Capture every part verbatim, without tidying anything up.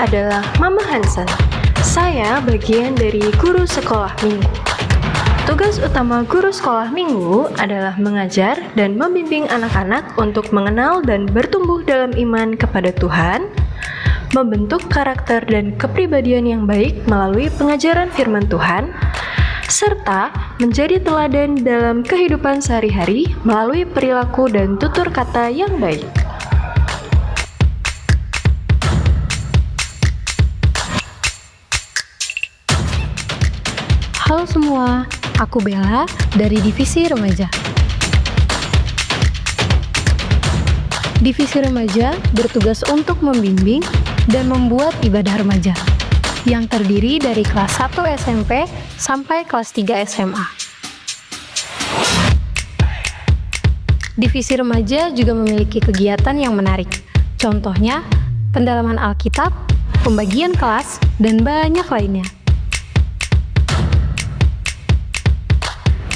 adalah Mama Hansen. Saya bagian dari guru sekolah minggu. Tugas utama guru sekolah minggu adalah mengajar dan membimbing anak-anak untuk mengenal dan bertumbuh dalam iman kepada Tuhan, membentuk karakter dan kepribadian yang baik melalui pengajaran firman Tuhan, serta menjadi teladan dalam kehidupan sehari-hari melalui perilaku dan tutur kata yang baik. Halo semua, aku Bella dari Divisi Remaja. Divisi Remaja bertugas untuk membimbing dan membuat ibadah remaja yang terdiri dari kelas satu S M P sampai kelas tiga S M A. Divisi Remaja juga memiliki kegiatan yang menarik. Contohnya, pendalaman Alkitab, pembagian kelas, dan banyak lainnya.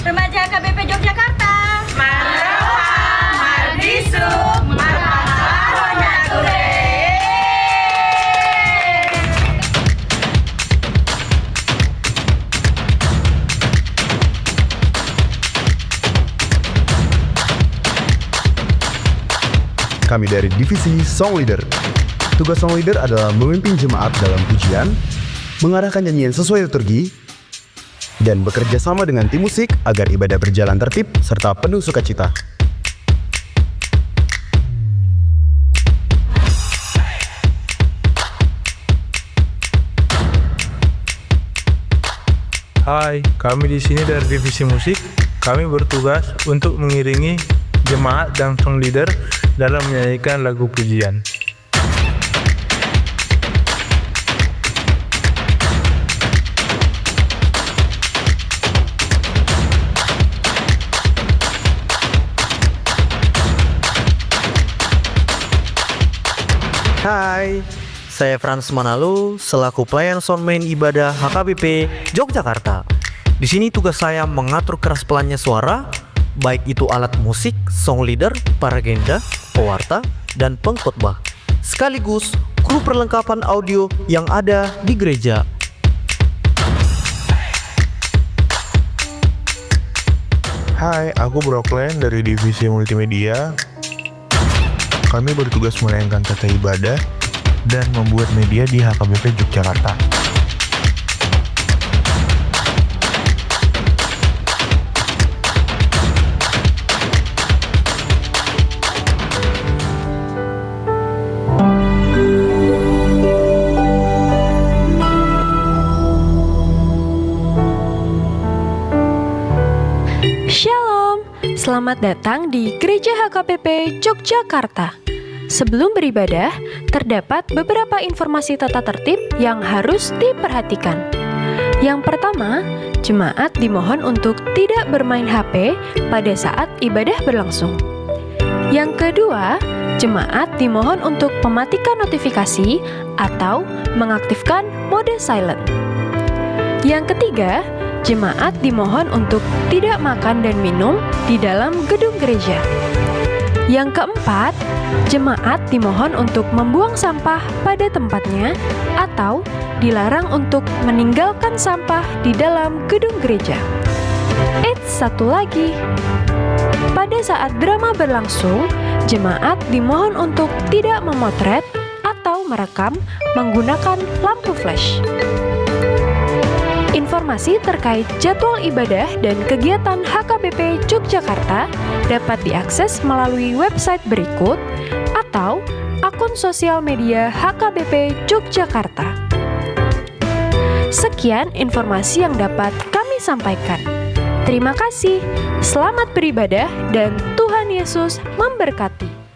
Remaja H K B P Yogyakarta. Marroha, marbisuk, marmangalaho na ture. Kami dari Divisi Song Leader. Tugas song leader adalah memimpin jemaat dalam pujian, mengarahkan nyanyian sesuai liturgi, dan bekerja sama dengan tim musik agar ibadah berjalan tertib serta penuh sukacita. Hai, kami di sini dari divisi musik. Kami bertugas untuk mengiringi jemaat dan song leader dalam menyanyikan lagu pujian. Hai, saya Frans Manalu selaku pelayan soundman ibadah H K B P Yogyakarta. Di sini tugas saya mengatur keras pelannya suara, baik itu alat musik, song leader, paragenda, pewarta, dan pengkhotbah, sekaligus kru perlengkapan audio yang ada di gereja. Hai, aku Broklen dari Divisi Multimedia. Kami bertugas melayangkan tata ibadah dan membuat media di H K B P Yogyakarta. Shalom. Selamat datang di Gereja H K B P Yogyakarta. Sebelum beribadah, terdapat beberapa informasi tata tertib yang harus diperhatikan. Yang pertama, jemaat dimohon untuk tidak bermain H P pada saat ibadah berlangsung. Yang kedua, jemaat dimohon untuk mematikan notifikasi atau mengaktifkan mode silent. Yang ketiga, jemaat dimohon untuk tidak makan dan minum di dalam gedung gereja. Yang keempat, jemaat dimohon untuk membuang sampah pada tempatnya atau dilarang untuk meninggalkan sampah di dalam gedung gereja. Eits, satu lagi. Pada saat drama berlangsung, jemaat dimohon untuk tidak memotret atau merekam menggunakan lampu flash. Informasi terkait jadwal ibadah dan kegiatan H K B P Yogyakarta dapat diakses melalui website berikut atau akun sosial media H K B P Yogyakarta. Sekian informasi yang dapat kami sampaikan. Terima kasih. Selamat beribadah dan Tuhan Yesus memberkati.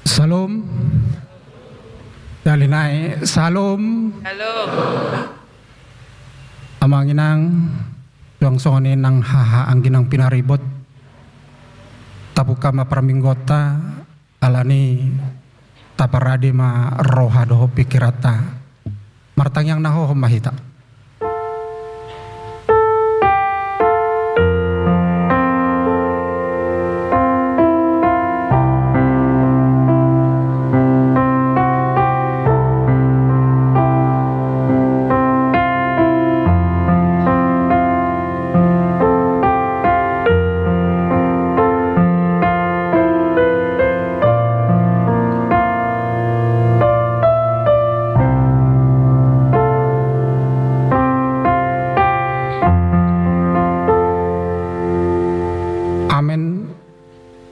Syalom. Dali nai, syalom. Syalom. Amang inang, suang songon i nang haha angginang pinaribot. Tabuka ma parmingguonta, alani taparade ma roha dohot pikiranta. Martangiang na hohom ma hita. Amen.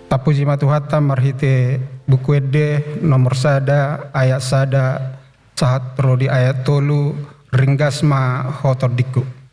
Tapuji ma Tuhanta marhite Buku Ende nomor sada, ayat sada, sahat ro di ayat tolu, ringgas ma ho tondingku.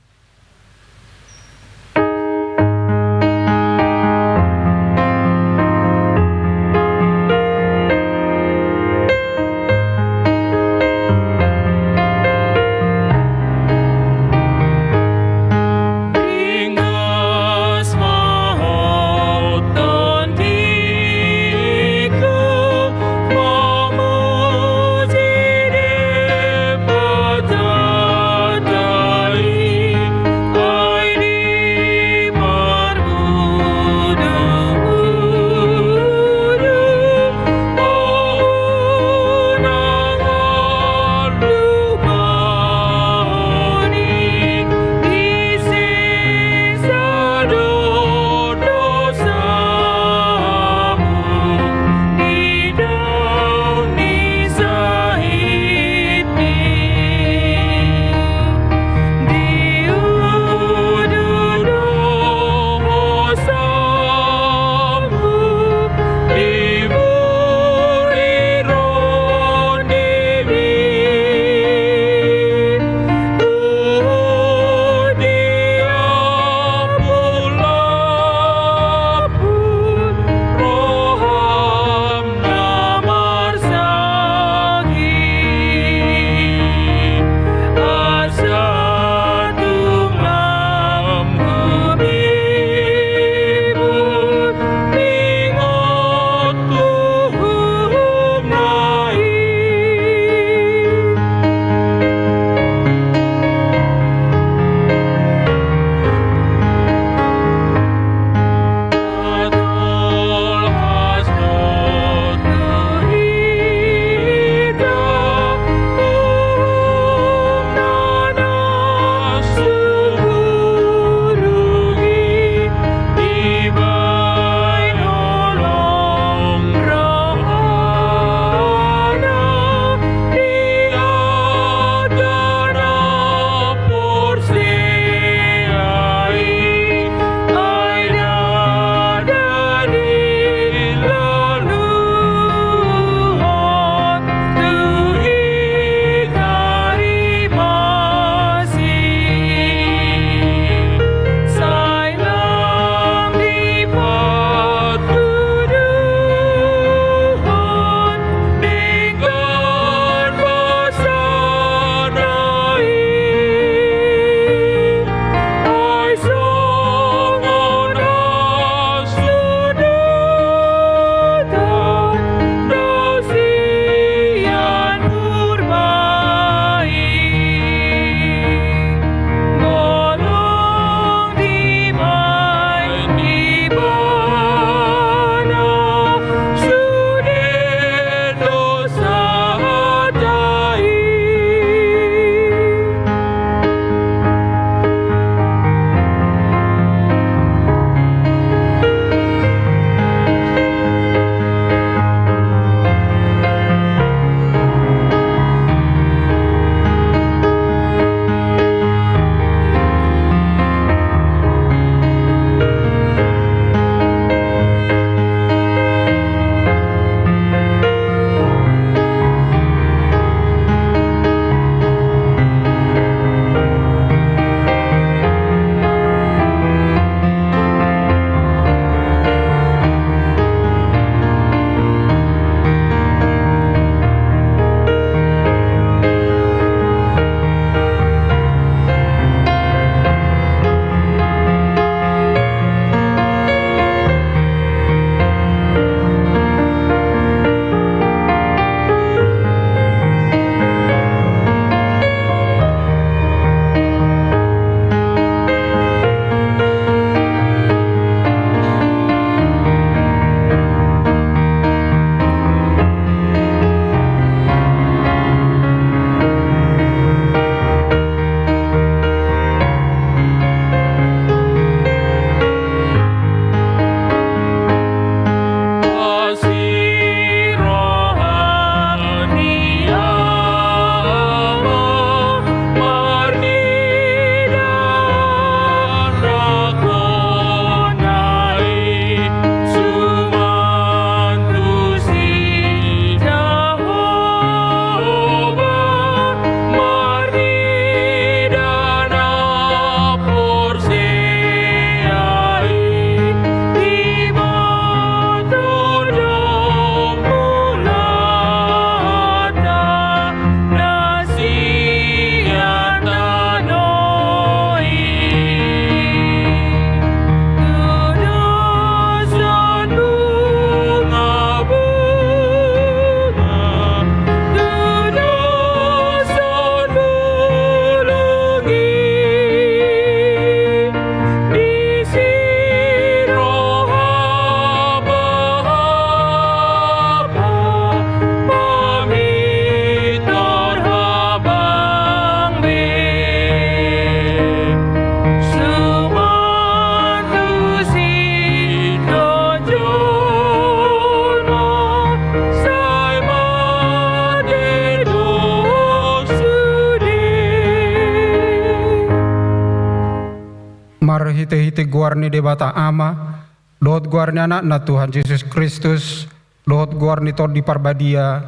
goar ni Debata Ama, dohot goar ni Anakna Tuhan Jesus Kristus, dohot goar ni Tondi Parbadia,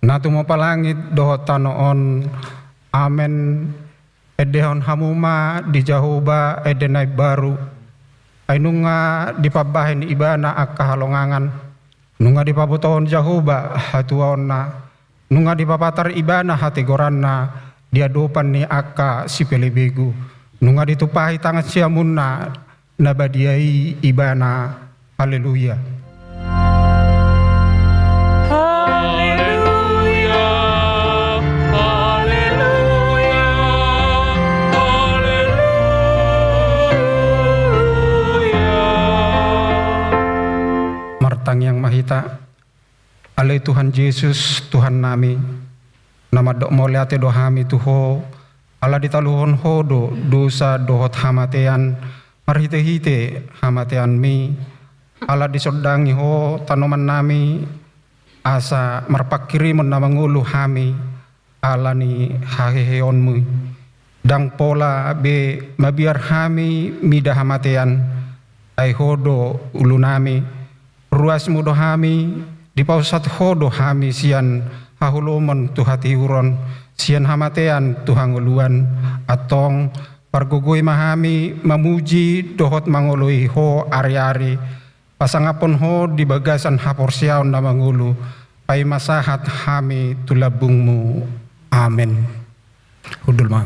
na tumompa langit dohot tano on. Amen. Endehon hamu ma di Jahowa ende na imbaru. Ai nunga dipambahen Ibana angka halongangan, nunga dipabotohon Jahowa hatuaonna, nunga dipapatar Ibana hatigoranna di adopan ni angka sipelebegu, nunga ditumpahi tangan siamunna na badia i Ibana. Haleluya. Haleluya, haleluya, haleluya. Martangiang ma hita. Ale Tuhan Jesus, Tuhannami, na mandok mauliate do hami tu Ho, ala ditaluhon Ho do dosa dohot hamatean, marhitehite hamateanMi, ala disondangi Ho tanomannami, asa marpanghirimon na mangolu hami, ala ni haheheonMi. Ndang pola be mabiar hami mida hamatean, ai Ho do ulunami. RuasMu do hami, dipasahat Ho do hami sian haholomon tu hatiuron, sian hamatean tu hangoluan. Antong, pargogoi ma hami mamuji dohot mangoloi Ho ariari, pasangaphon Ho di bagasan haporseaon na mangolu, paima sahat hami tu lambungMu. Amen. Hundul ma.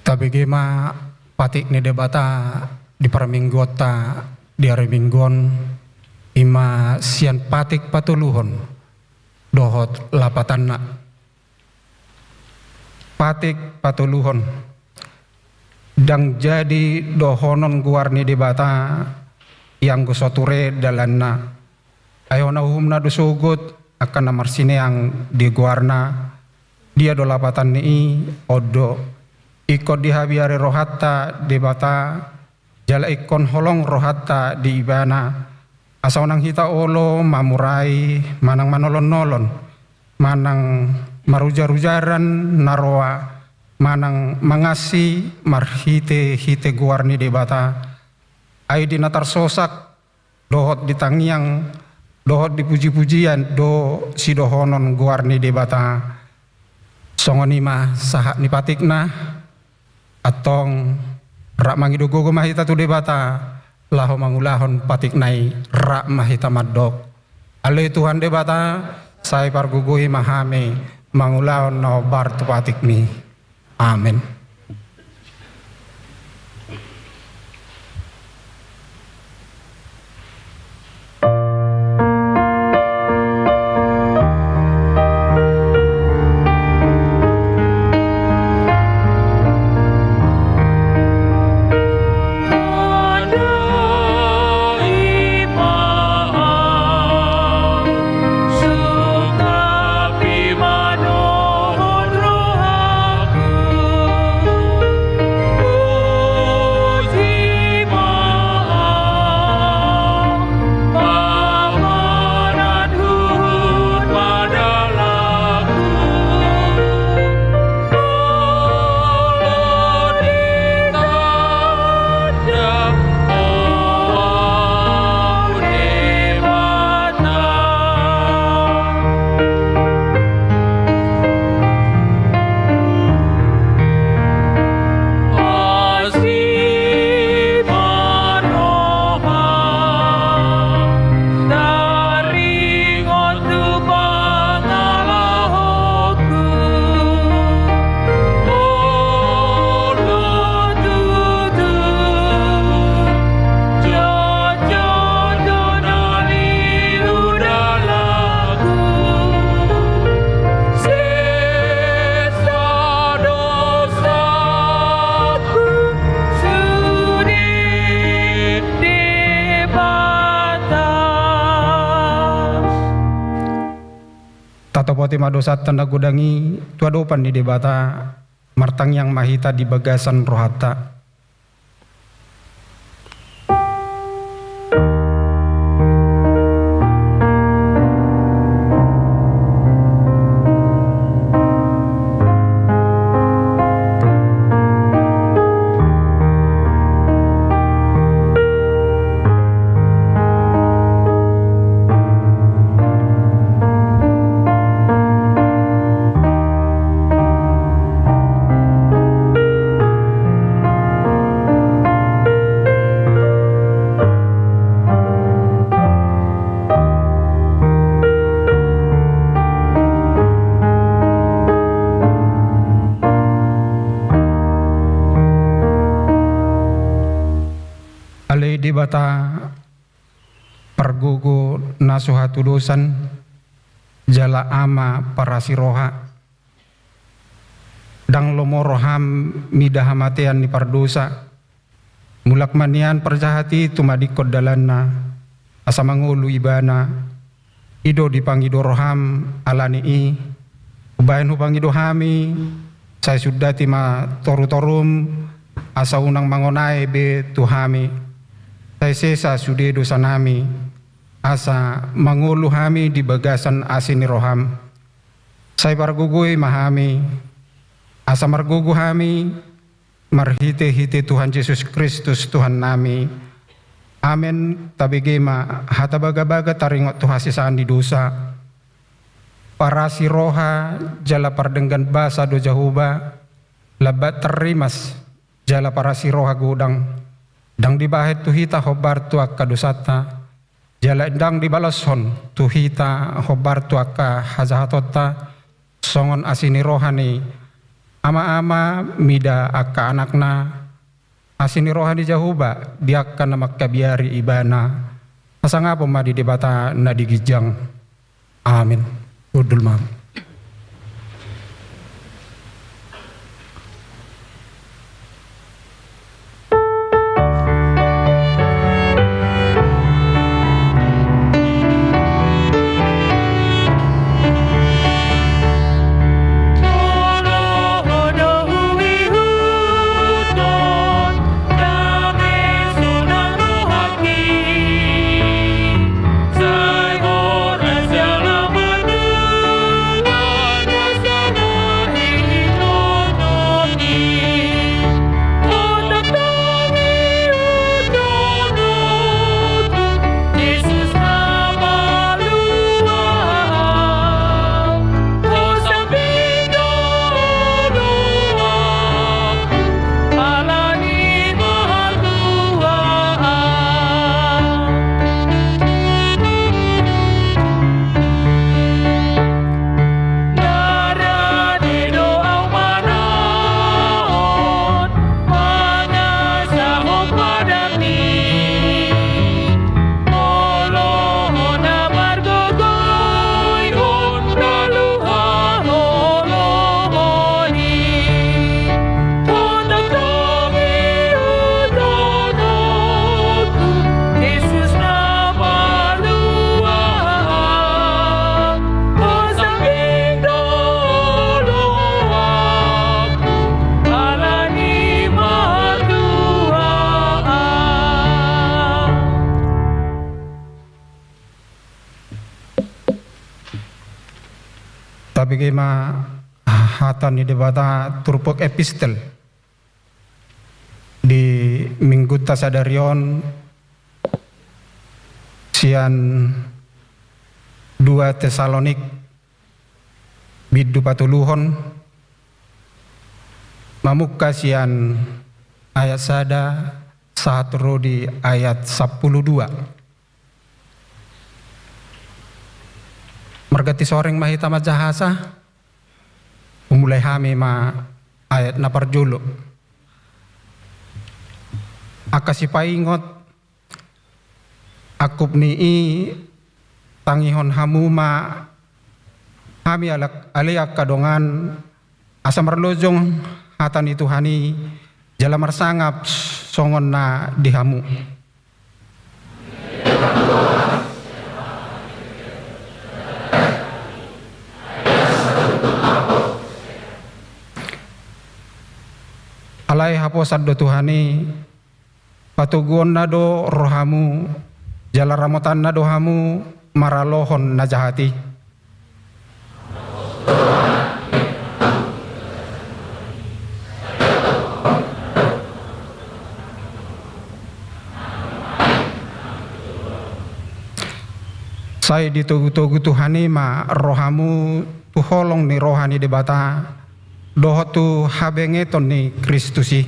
Tabege ma patik ni Debata di parmingguonta di ari Minggu on, i ma sian patik patoluhon dohot lapatanna. Patik patoluhon. Ndang jadi dohonon goar ni Debata ianggo so ture dalanna. Ai hona uhumna do sogot angka na marsineang di goarna. Dia do lapatan ni i? On do. Ingkon dihabiari rohanta Debata, jala ingkon holong rohanta di Ibana, asa unang hita olo mamurai, manang manolon-nolon, manang marujar-ujaran na roa, manang mangansi marhite-hite goar ni Debata. Ai di na tarsosak, dohot di tangiang, dohot di puji-pujian do sidohonon goar ni Debata. Songon i ma sahat ni patikna. Antong, rap mangido gogo ma hita tu Debata, laho mangulahon patikna i. Rap ma hita mandok: Ale Tuhan Debata, sai pargogoi ma hami mangulahon na hombar tu patikMi. Amen. Saotik ma dosanta na godang i tu adopan ni Debata. Martangiang ma hita di bagasan rohanta. Ale Debata, pargogo na so hatudosan, jala Ama parasi roha. Ndang lomo roham mida hamatean ni pardosa. Mulak ma nian parjahat i tumadingkon dalanna, asa mangolu ibana. I do dipangido roham. Ala ni i, umbahen hupangido hami, sai sundati ma torutorum, asa unang mangonae be tu hami. Sai sesa sude dosanami, asa mangolu hami di bagasan asi ni roham. Sai pargogoi ma hami, asa margogo hami, marhitehite Tuhan Jesus Kristus Tuhannami. Amen. Tabege ma hata bagabaga taringot tu hasesaan ni dosa. Parasi roha jala pardenggan basa do Jahowa, lambat tarrimas, jala parasi roha godang. Ndang dibahen tu hita hombar tu angka dosanta, jala ndang dibalashon tu hita hombar tu angka hajahatonta, songon asi ni roha ni ama-ama mida angka anakna. Asi ni roha ni Jahowa di angka na mangkabiari ibana. Hasangapon ma di Debata na di ginjang. Amin. Hundul ma. Tabege ma hata ni Debata turpuk epistel di minggunta sadari on sian dua Tesalonik bindu patoluhon, mamungka sian ayat sada sahat ro di ayat sampulu dua. Marganti soreng ma hita manjahasa. Umulai hami ma ayat na parjolo. Angka sipaingot, angkup ni i tangihon hamu ma hami alak-, ale angka dongan, asa marlojong hata ni Tuhan i, jala marsangap songon na di hamu. Ai haposan do Tuhan i, patoguonna do rohamu, jala ramotanna do hamu maralohon na jahat i. Sai ditogutogu Tuhan i ma rohamu tu holong ni roha ni Debata, dohot tu habengeton ni Kristus i.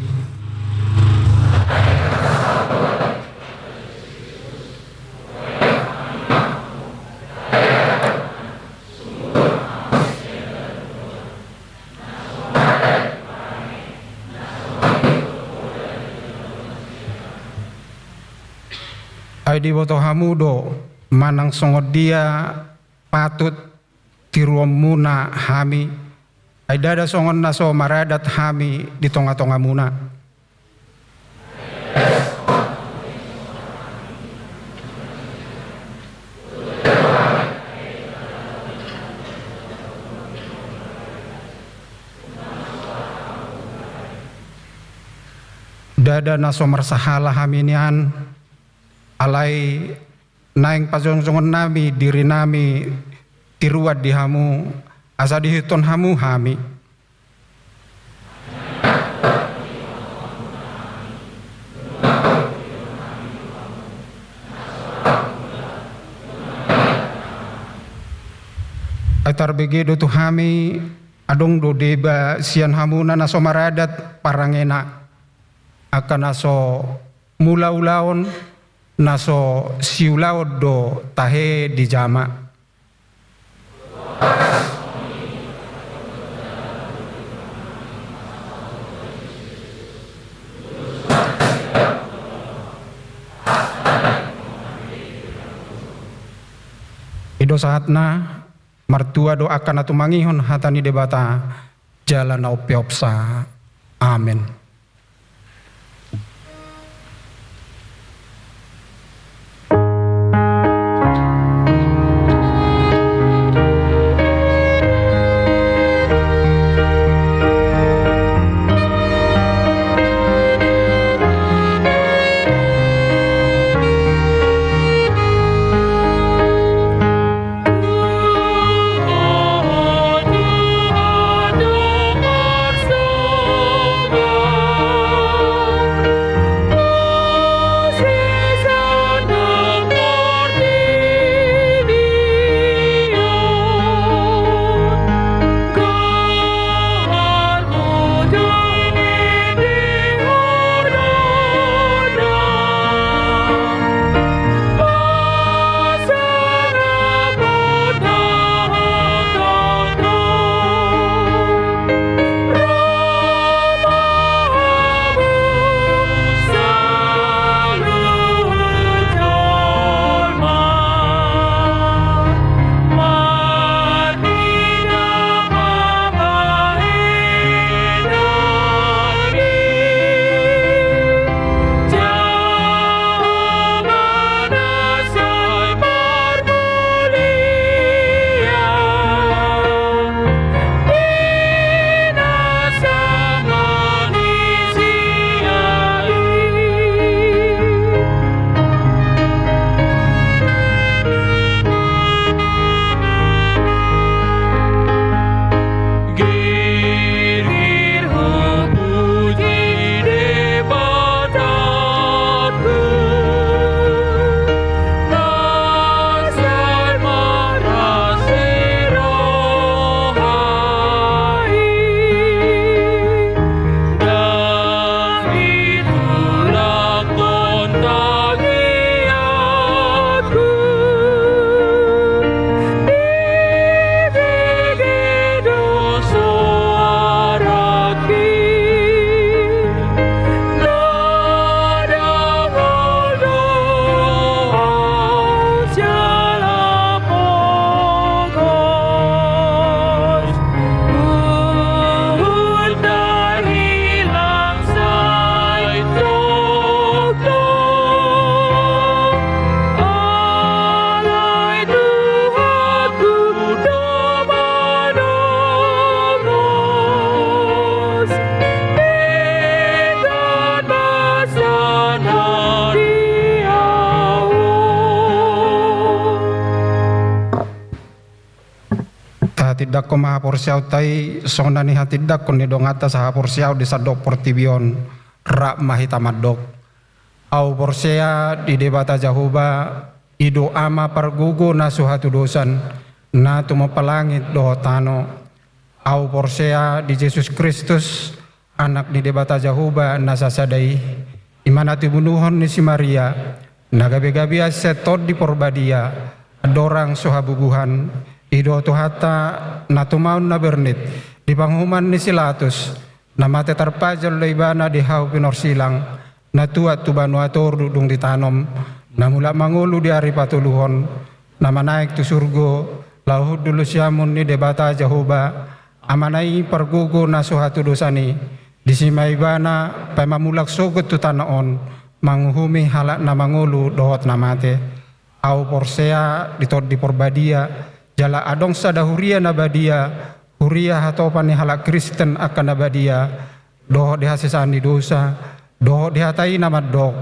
Ai diboto hamu do manang songon dia patut tiruonmuna hami, ai ndada songon na so maradat hami di tongatongamuna. Ndada na so marsahala hami nian, alai naeng pajongjongonnami dirinami tiruan di hamu, asa diihuthon hamu hami. Ai tarbege do tu hami, adong do deba sian hamuna na so maradat parangena, angka na so mulaulaon, na so siulaon do tahe dijama. I do sahatna, martua do angka na tumangihon hata ni Debata, jala na umpeopsa. Amen. Tindangkon ma haporseaonta i songon na nihatindangkon ni donganta sahaporseaon di sandok portibi on. Rap ma hita mandok. Ahu porsea di Debata Jahowa, i do Ama pargogo na so hatudosan, na tumompa langit dohot tano. Ahu porsea di Jesus Kristus, Anak ni Debata Jahowa na sasada i, i ma na tinubuhon ni si Maria, na gabegabean sian Tondi Porbadia, andorang so habubuhan, i do Tuhanta na tumaon na bernit di panguhuman ni si Latus, na mate tarpajal do Ibana di hau pinorsilang, na tuat tu banua toru dung ditanom, na mulak mangolu di ari patoluhon, na manaek tu surgo, laho hundul siamun ni Debata Jahowa, Amana i pargogo na so hatudosan i, disi ma Ibana paima mulak sogot tu tano on, manguhumi halak na mangolu dohot na mate. Ahu porsea di Tondi Porbadia, jala adong sada huria na badia, huria hatopan ni halak Kristen angka na badia, dohot di hasesaan ni dosa, dohot di hata i na mandok,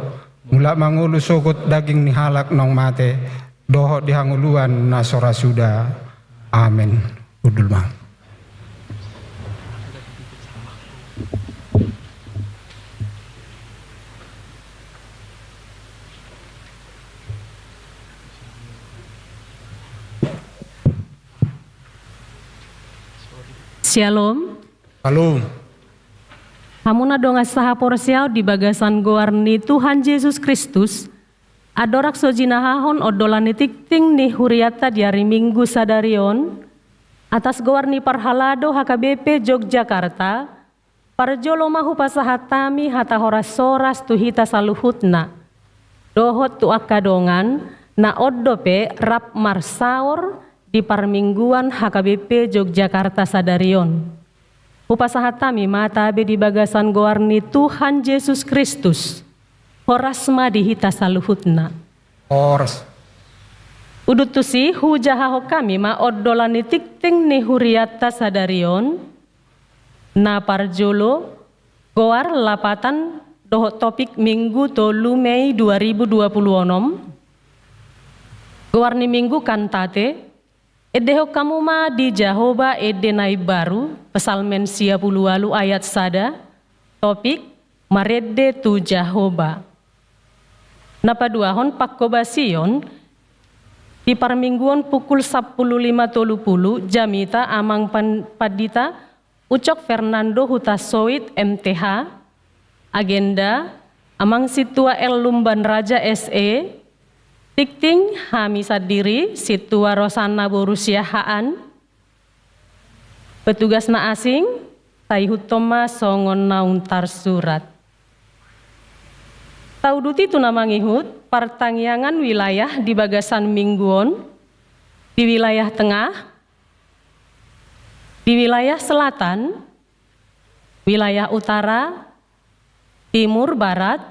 mulak mangolu sogot daging ni halak naung mate, dohot di hangoluan na so ra suda. Amen. Hundul ma. Syalom. Syalom. Hamu na dongan sahaporseaon di bagasan goar ni Tuhan Jesus Kristus, andorang so jinahahon ondolan ni tingting ni hurianta di ari Minggu sadari on, atas goar ni parhalado H K B P Yogyakarta, parjolo ma hupasahat hami hata horas-horas tu hita saluhutna, dohot tu angka dongan na on dope rap marsaor di parmingguan H K B P Yogyakarta sadari on. Hupasahat hami ma tabe di bagasan goar ni Tuhan Jesus Kristus. Horas ma di hita saluhutna. Horas. Udut tusi, hujahahon hami ma ondolan ni tingting ni hurianta sadari on. Na parjolo, goar lapatan dohot topik Minggu tolu Mei dua ribu dua puluh onom. Goar ni Minggu Kantate, Endehon hamu ma di Jahowa ende na imbaru, Psalmen sia pulu ualu ayat sada, topik, marende tu Jahowa. Na paduahon pangkobasion, di parmingguon pukul sampulu lima tolu pulu, jamita amang pan-, pandita, Ucok Fernando Hutasoit, M T H, agenda, amang Sintua L Lumban Raja, S E, tingting, hami sandiri, Sintua Rosanna boru Siahaan, petugas na asing, taihuthon ma songon naung tarsurat. Tauduti tu na mangihut, partangiangan wilayah di bagasan minggu on, di wilayah tengah, di wilayah selatan, wilayah utara, timur, barat,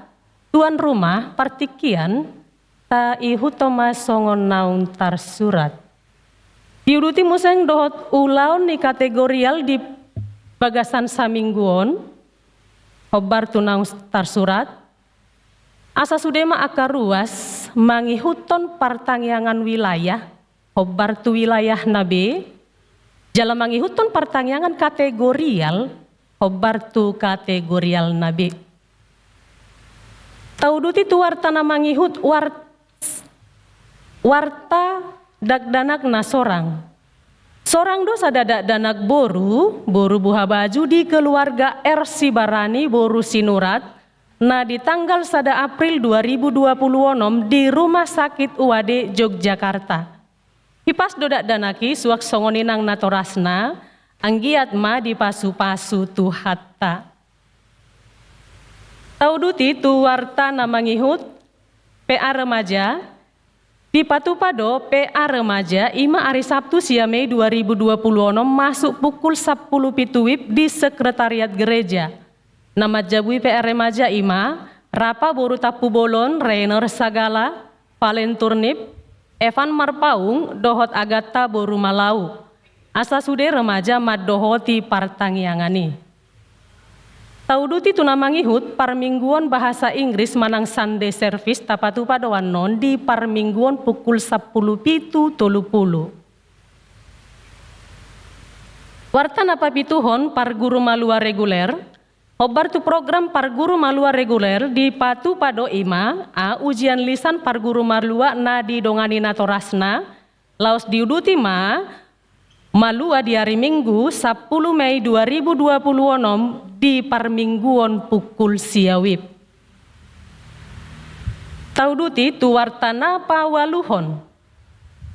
tuan rumah, partingkian, taihuthon ma songon naung tarsurat. Diuduti muse dohot ulaon ni kategorial di bagasan saminggu on, hombar tu naung tarsurat, asa sude ma angka ruas mangihuthon partangiangan wilayah, hombar tu wilayahna be, jala mangihuthon partangiangan kategorial, hombar tu kategorialna be. Tauduti tu warta na mangihut war-, warta dakdanak na sorang. Sorang do sada dakdanak boru, boru buha baju di keluarga R Sibarani boru Sinurat, na di tanggal sada April dua ribu dua puluh onom di Rumah Sakit Uade Yogyakarta. Hipas do dakdanak i suang songon inang natorasna, anggiat ma dipasupasu Tuhanta. Tauduti tu warta na mangihut, P A Remaja, dipatupa do P A Remaja, i ma ari Sabtu sia Mei dua ribu dua puluh onom masuk pukul sampulu pitu wib di Sekretariat Gereja. Na manjabui P A Remaja i ma, Rapa boru Tampubolon, Reiner Sagala, Valen Turnip, Evan Marpaung, dohot Agatta boru Malau. Asa sude remaja mandohoti partangiangan i. Tauduti tu na mangihut, parmingguon bahasa Inggris manang Sunday service tapatupa do annon di parmingguon pukul sampulu pitu tolu pulu. Warta na papituhon, parguru malua reguler. Hombar tu program parguru malua reguler dipatupa do i ma a ujian lisan parguru malua na didongani natorasna, laos diuduti ma malua di ari Minggu sampulu Mei dua ribu dua puluh onom di parmingguon pukul sia wib. Tauduti tu warta na paualuhon,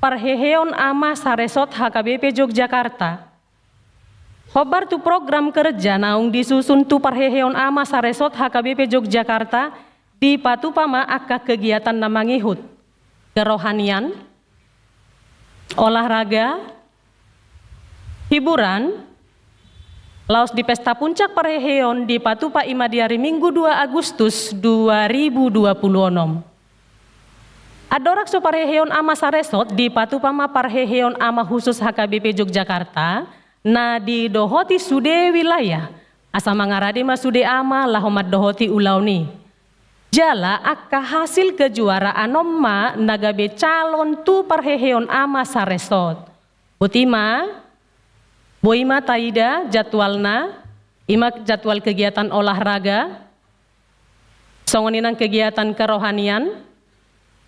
parheheon ama saresort H K B P Yogyakarta. Hombar tu program kerja naung disusun tu parheheon ama saresort H K B P Yogyakarta, dipatupa ma angka kegiatan na mangihut kerohanian, olahraga, hiburan, laos di pesta puncak parheheon dipatupa i ma di ari Minggu dua Agustus dua ribu dua puluh onom. Andorang so parheheon ama saresort, dipatupa ma parheheon ama khusus H K B P Yogyakarta, na didohoti sude wilayah, asa mangarade ma sude ama laho mandohoti ulaon i. Jala angka hasil kejuaraan on ma na gabe calon tu parheheon ama saresort. Boti ma, boi ma taida jadwalna, i ma jadwal kegiatan olahraga, songon i nang kegiatan kerohanian,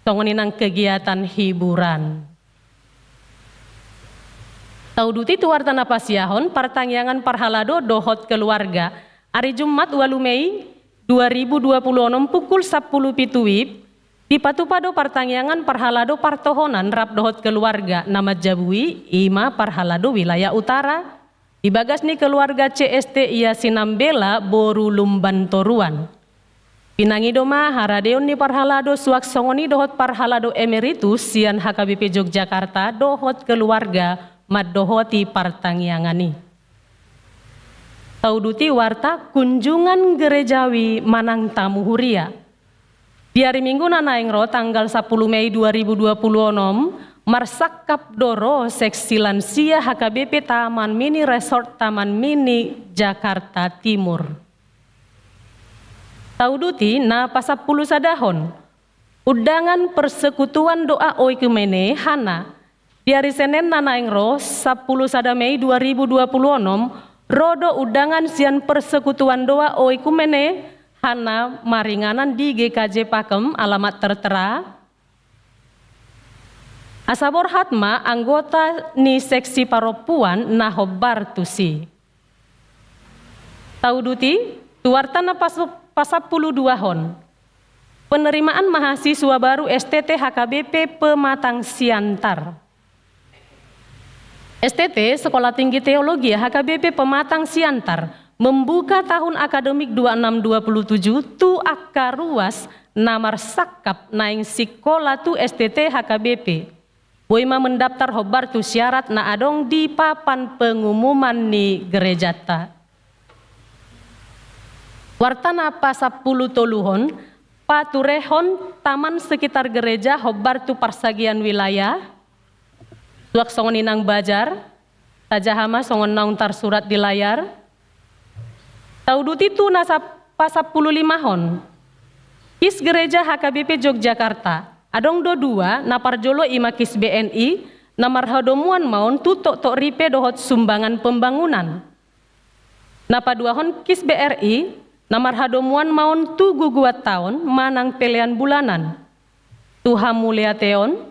songon i nang kegiatan hiburan. Tauduti tu warta na pasiahon, partangiangan parhalado dohot keluarga. Ari Jumat ualu Mei dua ribu dua puluh onom pukul sampulu pitu wib, dipatupa do partangiangan parhalado partohonan rap dohot keluarga na manjabui, i ma parhalado wilayah utara. Di bagas ni keluarga C S T ia Sinambela boru Lumban Toruan. Pinangido ma haradeon ni parhalado suang songon i dohot parhalado emeritus sian H K B P Yogyakarta dohot keluarga mandohoti partangiangan i. Tauduti warta kunjungan gerejawi manang tamu huria. Di ari Minggu na naeng ro tanggal sampulu Mei dua ribu dua puluh onom, marsangkap do ro seksi lansia H K B P Taman Mini Resort Taman Mini Jakarta Timur. Tauduti na pasampulu sadahon, undangan persekutuan doa oikumene hana. Di ari Senen na naeng ro sampulu sada Mei dua ribu dua puluh onom, ro do undangan sian persekutuan doa oikumene hana maringanan di G K J Pakem alamat tertera. Asa borhat ma anggota ni seksi parompuan na hombar tusi. Tauduti tu warta na pasu-, pasampulu duahon. Penerimaan mahasiswa baru S T T H K B P Pematang Siantar. S T T, Sekolah Tinggi Teologi H K B P Pematang Siantar, membuka tahun akademik dua enam dua puluh tujuh tu angka ruas na marsangkap naeng sikola tu S T T H K B P. Boi ma mendaftar hombar tu syarat na adong di papan pengumuman ni gerejanta. Warta na pasampulu toluhon, paturehon taman sekitar gereja hombar tu parsagian wilayah, suang songon i nang bazar, tajaha ma songon naung tarsurat di layar. Tauduti tu na sa-, pasampulu limahon. Kis Gereja H K B P Yogyakarta. Adong do dua, na parjolo i ma Kis B N I, na marhadomuan ma on tu toktok ripe dohot sumbangan pembangunan. Na paduahon Kis B R I, na marhadomuan ma on tu guguan taon manang pelean bulanan, tu hamuliateon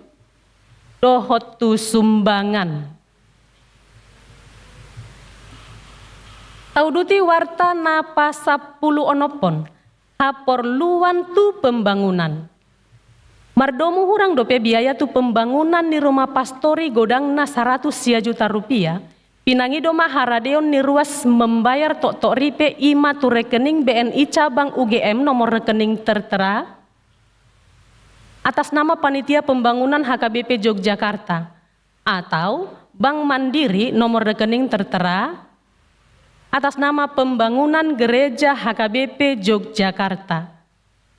dohot tu sumbangan. Tauduti warta na pasampulu onomhon, haporluan tu pembangunan. Mardomu hurang dope biaya tu pembangunan ni rumah pastori godangna saratus sia juta rupiah, pinangido ma haradeon ni ruas membayar toktok ripe i ma tu rekening B N I cabang U G M nomor rekening tertera atas nama Panitia Pembangunan H K B P Yogyakarta atau Bank Mandiri nomor rekening tertera atas nama Pembangunan Gereja H K B P Yogyakarta.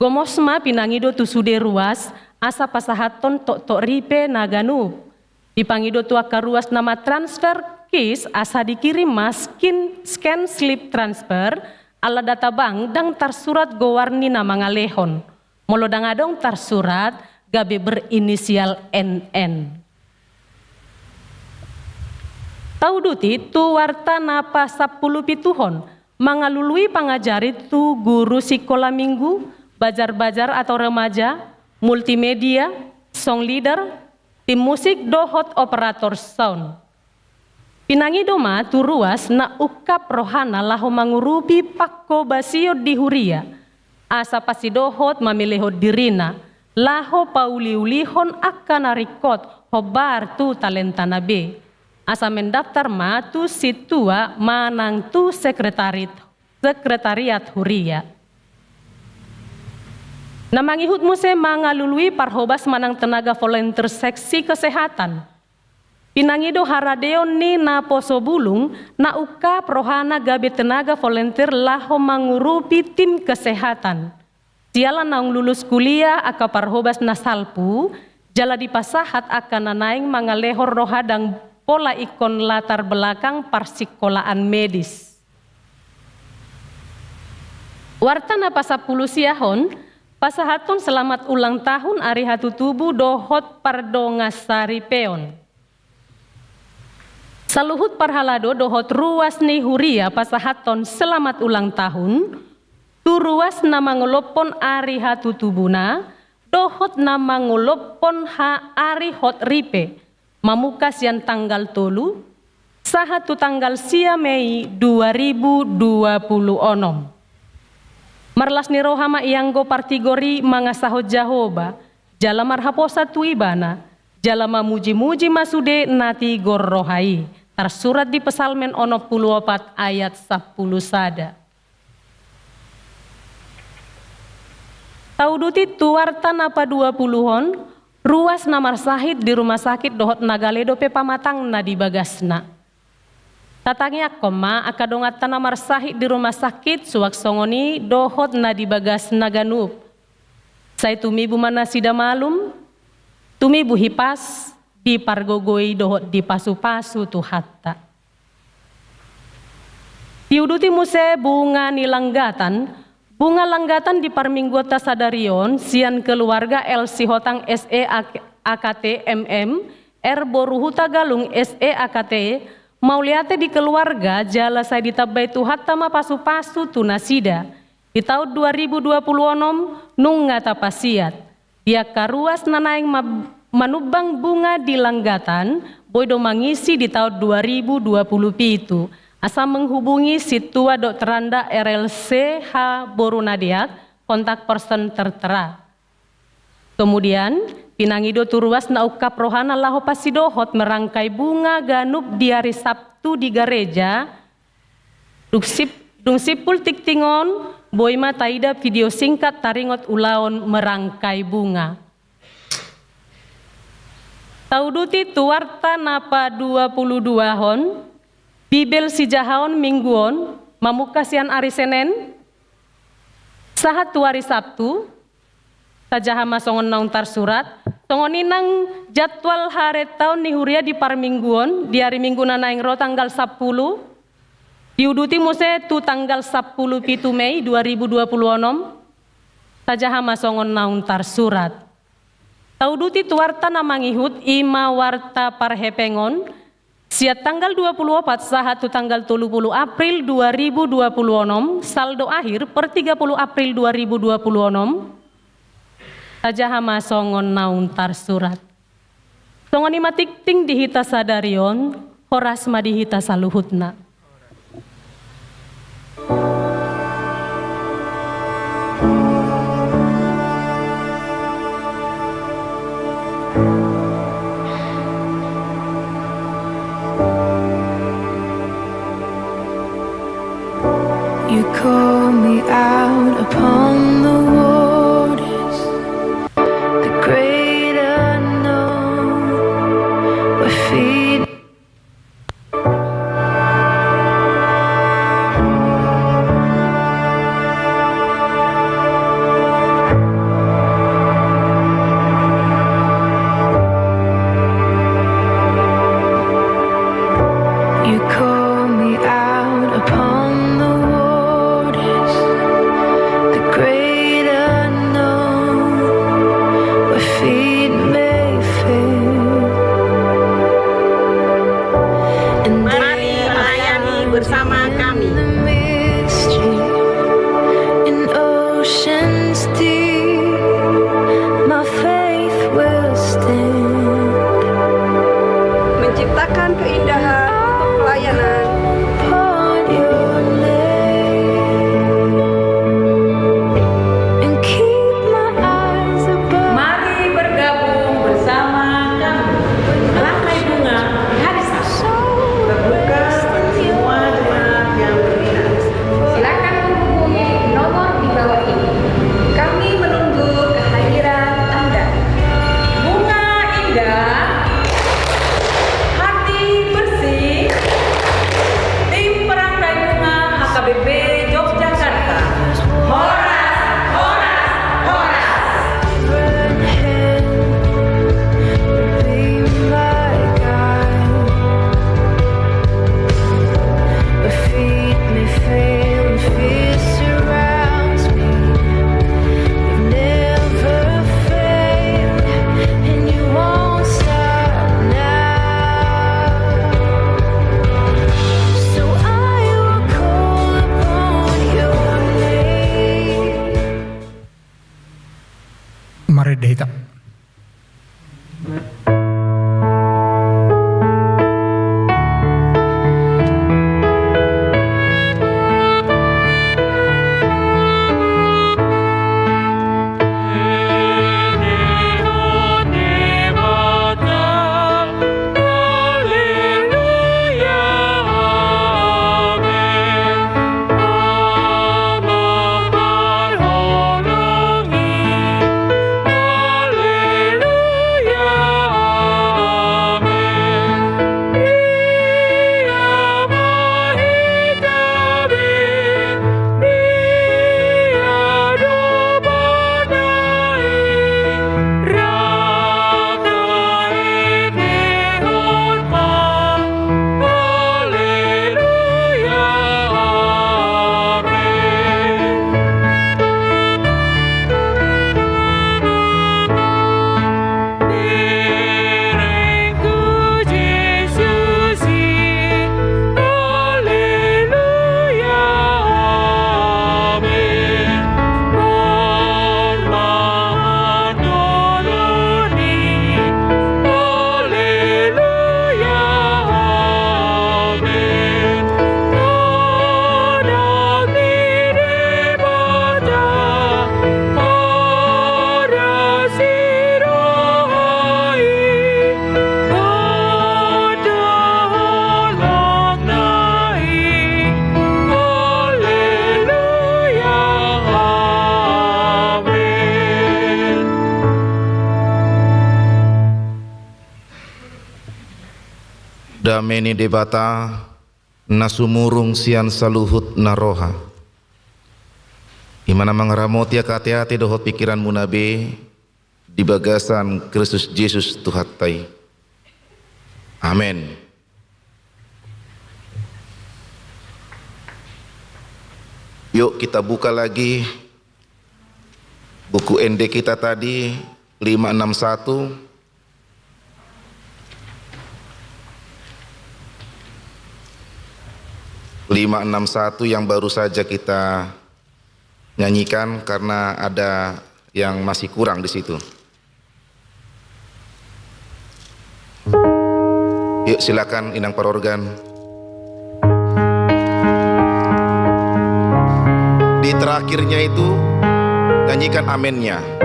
Gomos ma pinangido tu sude ruas asa pasahathon toktok ripe na ganup. Dipangido tu angka ruas na mantransfer kis asa dikirim ma skin, scan slip transfer ala data bank ndang tarsurat goar ni na mangalehon. Molo ndang adong tarsurat, gabe berinisial N N. Tauduti tu warta na pasampulupituhon, mangalului pangajari tu guru sikola minggu, bazar-bazar atau remaja, multimedia, song leader, tim musik dohot operator sound. Pinangido ma tu ruas na ungkap rohana laho mangurupi pangkobasion di huria, asa pasidohot mamelehon dirina, laho pauliulihon angka na ringkot hombar tu talentana be, asa mendaftar ma tu sintua manang tu sekretariat, sekretariat huria. Na mangihut muse mangalului parhobas manang tenaga volunteer seksi kesehatan. Pinangido haradeon ni naposo bulung na ungkap rohana gabe tenaga volunteer laho mangurupi tim kesehatan. Siala naung lulus kuliah angka parhobas na salpu, jala dipasahat angka na naeng mangalehon roha ndang pola ingkon latar belakang parsikolaan medis. Warta na pasampulu siahon, pasahathon selamat ulang tahun ari hatutubu dohot pardongansaripeon. Saluhut parhalado dohot ruas ni huria pasahathon selamat ulang tahun tu ruas na mangolophon ari hatutubuna dohot na mangolophon ha ari hot ripe, mamungka sian tanggal tolu sahat tu tanggal sia Mei dua ribu dua pulu onom. Marlas ni roha ma ianggo partigor i mangasahon Jahowa, jala marhaposan tu Ibana, jala mamujimuji ma sude na tigor roha i, tarsurat di Psalmen onom pulu opat ayat sampulu sada. Tauduti tu warta na paduapuluhon, ruas na marsahit di rumah sakit dohot na gale dope pamatangna di bagasna. Tatangiangkon ma angka donganta na marsahit di rumah sakit suang songon i dohot na di bagasna ganup. Sai tumibu ma nasida malum, tumibu hipas, dipargogoi dohot dipasupasu Tuhanta. Diuduti muse bunga ni langgatan, bunga langgatan di parmingguanta sadari on sian keluarga L Sihotang S E A K T M M, R Boru Hutagalung S E A K T, mauliate di keluarga jala sai ditambai Tuhanta ma pasupasu tu nasida. Di taon dua ribu dua pulu onom nunga tapasiat. Di angka ruas na naeng ma-, manumbang bunga di langgatan, boi do mangisi di taon dua ribu dua pulu pitu. Asa menghubungi sintua dohot randa R L C H Boru Nadeak, kontak person tertera. Kemudian, pinangido tu ruas na ungkap rohana laho pasidohot merangkai bunga ganup di ari Sabtu di gareja, dung sip-, dung simpul tingting on, boi ma taida video singkat taringot ulaon merangkai bunga. Tauduti tu warta na paduapuluduahon, Bibel sijahaon minggu on, mamungka sian ari Senen, sahat tu ari Sabtu, tajaha ma songon naung tarsurat, songon i nang jadwal harentaon ni huria di parmingguon, di ari Minggu na naeng ro tanggal sampulu, diuduti muse tu tanggal sampulu pitu Mei dua ribu dua pulu onom, tajaha ma songon naung tarsurat. Tauduti tu warta na mangihut i ma warta parhepengon, sian tanggal dua pulu opat sahat tu tanggal tolu pulu April dua ribu dua pulu onom, saldo akhir per tiga puluh April dua ribu dua puluh onom, tajaha ma songon naung tarsurat. Songon i ma tingting di hita sadari on, horas ma di hita saluhutna. You call me out upon the waters, the great unknown, where feet Marende hita. Dame ni Debata, na sumurung sian saluhut na roha, i ma na mangaramoti angka ateate dohot pingkiranmuna be di bagasan Kristus Jesus Tuhanta i. Amen. Yuk, kita buka lagi buku ende kita tadi, lima enam satu. Lima enam satu yang baru saja kita nyanyikan, karena ada yang masih kurang di situ. Yuk, silakan, Inang Parorgan. Di terakhirnya itu, nyanyikan amennya.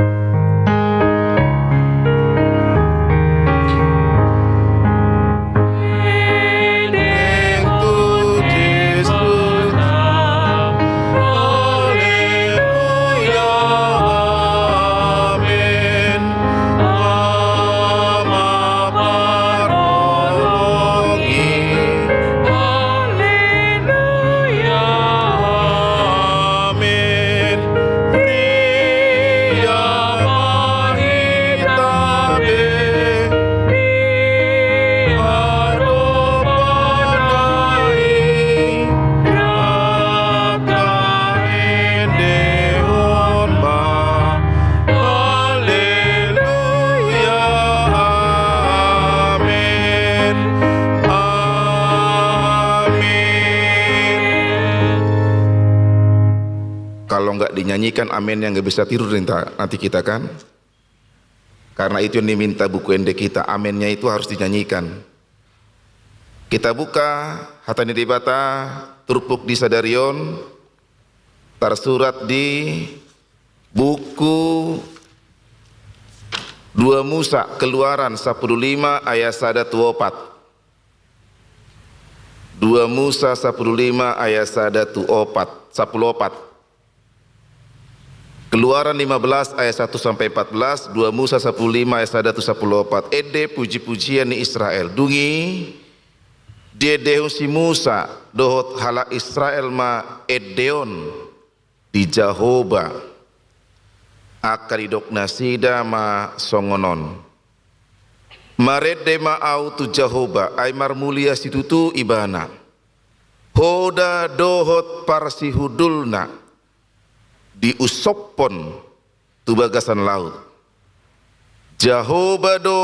Haleluya, amen. Amen. Kalau nggak dinyanyikan amennya, nggak bisa tidur nih, nta-, nanti kita kan. Karena itu yang diminta buku ende kita, amennya itu harus dinyanyikan. Kita buka hata ni Debata, turpuk di sadari on, tarsurat di buku dua Musa, Keluaran sampulu lima ayat sada tu opat. Dua Musa sampulu lima ayat sada tu opat, sampulu opat. Keluaran lima belas ayat satu sampai empat belas, dua Musa sampulu lima ayat sada tu sampulu opat. Ende puji-pujian ni Israel. Dung i diendehon si Musa dohot halak Israel ma ende on di Jahowa. Angka didok nasida ma songon on: Marende ma ahu tu Jahowa, ai marmulia situtu Ibana. Hoda dohot parsihundulna diusopkon tu bagasan laut. Jahowa do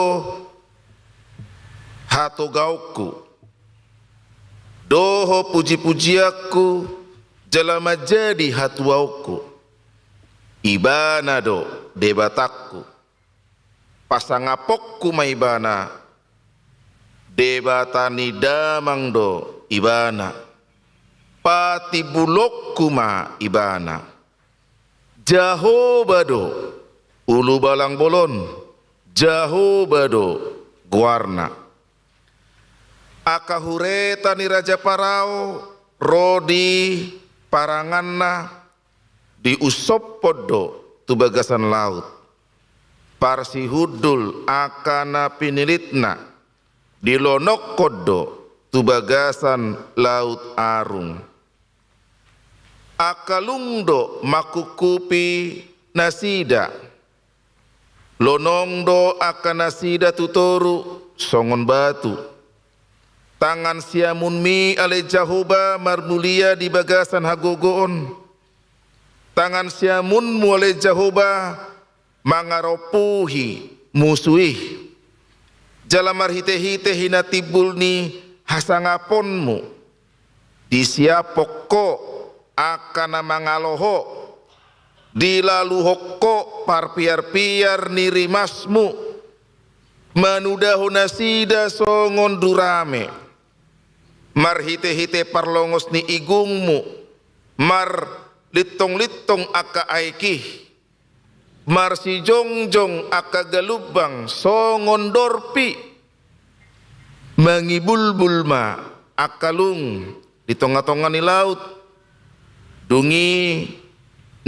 hatogaonku dohot puji-pujianku jala manjadi hatuaonku. Ibana do Debatangku, pasangaponku ma ibana, Debata ni damang do ibana, patimbulonku ma ibana. Jahowa do ulubalang bolon, Jahowa do goarna. Angka hureta ni Raja Parao ro di paranganna, diussophon do tu bagasan laut. Parsihundul angka na pinillitna, dilonongkon do tu bagasan Laut Arung. Angka lung do mangkungkupi nasida. Lonong do angka nasida tu toru songon batu. Tangan siamunmi ale Jahowa marmulia di bagasan hagogoon. Tangan siamunmu ale Jahowa mangarompuhi musu i. Jala marhitehite hinatimbul ni hasangaponmu, disiaphon ho angka na mangalo ho, dilaluhon ho parpiarpiar ni rimasmu, manudahon nasida songon durame. Marhitehite parlongos ni igungmu, marlintonglintong angka aek i, marsijongjong angka galumbang songon dorpi. Mangibulbul ma angka lung di tongatonga ni laut. Dung i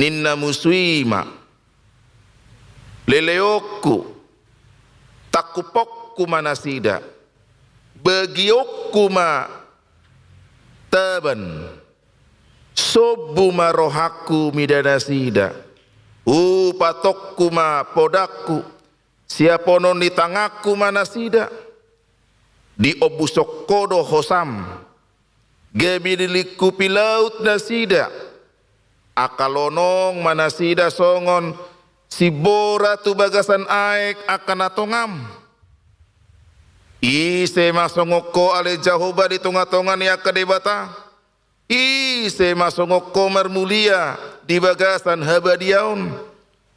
ninna musu i ma, leleonku, tangkuponku ma nasida, bagionku ma taban, sombu ma rohangku mida nasida, hupatokku ma podangku, siaphonon ni tanganku ma nasida. Diombushon ho do hosam, gabe dilingkupi laut nasida. Angka lonong ma nasida songon simbora tu bagasan aek angka na tongam. Ise ma songon ho ale Jahowa di tongatonga ni angka debata? Ise ma songon ho marmulia di bagasan habadiaon,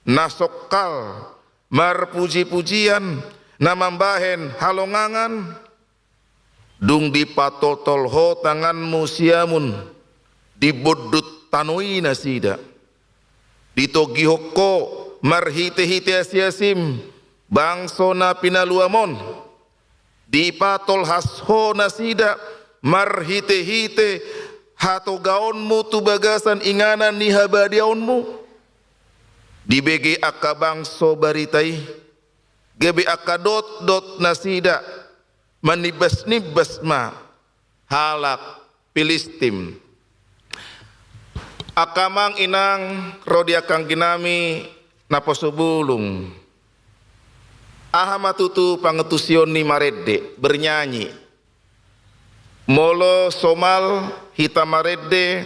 na songkal marpujipujian, na mambahen halongangan? Dung dipatoltol ho tanganmu siamun, dibondut tano i nasida. Ditogihon ho marhitehite asiasim bangso na pinaluam on. Dipatolhas ho nasida marhitehite hatogaonmu tu bagasan inganan ni habadiaonmu. Dibege angka bangso barita i, gabe angka dotdot nasida, manimbasnimbas ma halak Pilistim. Angka amang inang ro di angka angginami naposo bulung, aha ma tutu pangantusion ni marende, bernyanyi? Molo somal hita marende,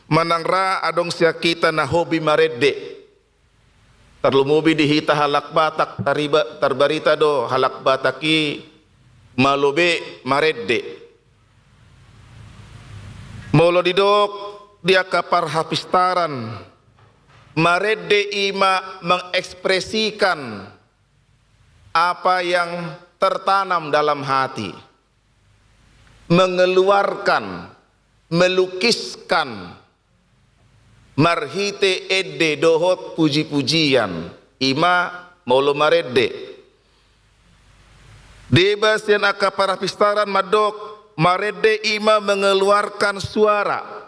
manang ra adong sian hita na hobi marende. Tarlumobi di hita halak Batak, tariba-, tarbarita do halak Batak i malo be marende. Molo didok di angka parhapistaran, marende i ma mengekspresikan apa yang tertanam dalam hati, mengeluarkan, melukiskan, marhite ende dohot pujipujian, i ma molo marende. Deba sian angka parhapistaran mandok, marende i ma mengeluarkan suara,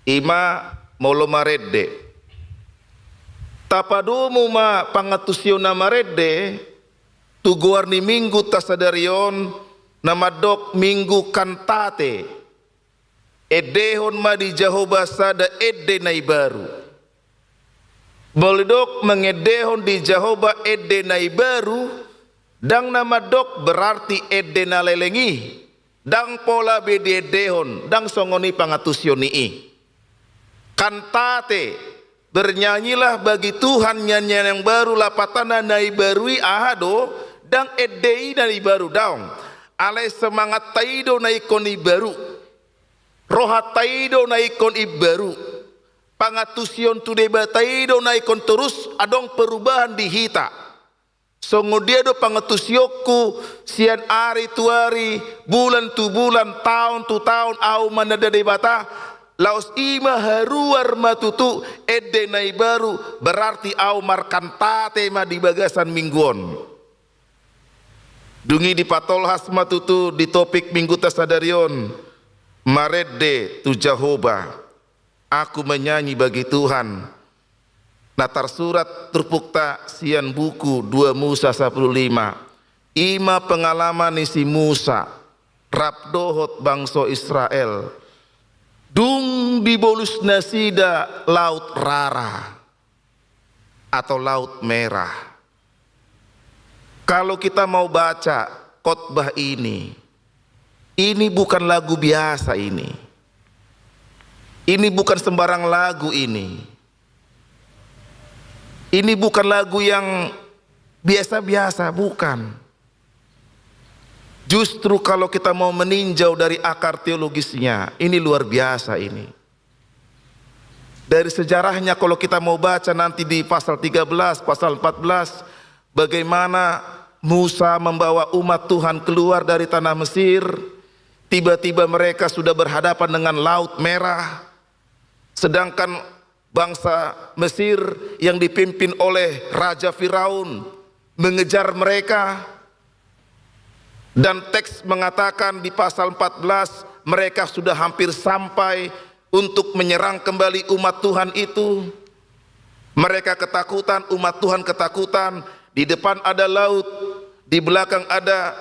i ma molo marende. Tapadomu ma pangantusion na marende tu goar ni minggu ta sadari on, na mandok Minggu Kantate. Endehon ma di Jahowa sada ende na imbaru. Molo didok mangendehon di Jahowa ende na imbaru, ndang na mandok berarti ende na leleng i ndang pola be diendehon, ndang songon i pangantusion ni i. Kantate, bernyanyilah bagi Tuhan nyanyian yang baru, lapatanna na imbaru i aha do? Ndang ende i na imbaru, daong. Alai semangatta i do na ingkon imbaru. Rohanta i do na ingkon imbaru. Pangantusion tu Debata i do na ingkon torus adong perubahan di hita. Songon dia do pangantusionku sian ari tu ari, bulan tu bulan, taon tu taon, ahu mananda Debata, laos i ma haruar ma tutu ende na imbaru, berarti ahu markantate ma di bagasan minggu on. Dung i dipatolhas ma tutu di topik mingguta sadari on, marende tu Jahowa. Aku menyanyi bagi Tuhan. Na tarsurat turpukta sian buku dua Musa sapuluh lima. I ma pengalaman ni si Musa rap dohot bangso Israel. Dung dibolus nasida Laut Rara atau Laut Merah. Kalau kita mau baca khotbah ini, ini bukan lagu biasa ini. Ini bukan sembarang lagu ini. Ini bukan lagu yang biasa-biasa, bukan. Justru kalau kita mau meninjau dari akar teologisnya, ini luar biasa ini. Dari sejarahnya, kalau kita mau baca nanti di pasal tiga belas, pasal empat belas, bagaimana Musa membawa umat Tuhan keluar dari tanah Mesir, tiba-tiba mereka sudah berhadapan dengan Laut Merah, sedangkan bangsa Mesir yang dipimpin oleh Raja Firaun mengejar mereka, dan teks mengatakan di pasal empat belas, mereka sudah hampir sampai untuk menyerang kembali umat Tuhan itu. Mereka ketakutan, umat Tuhan ketakutan. Di depan ada laut, di belakang ada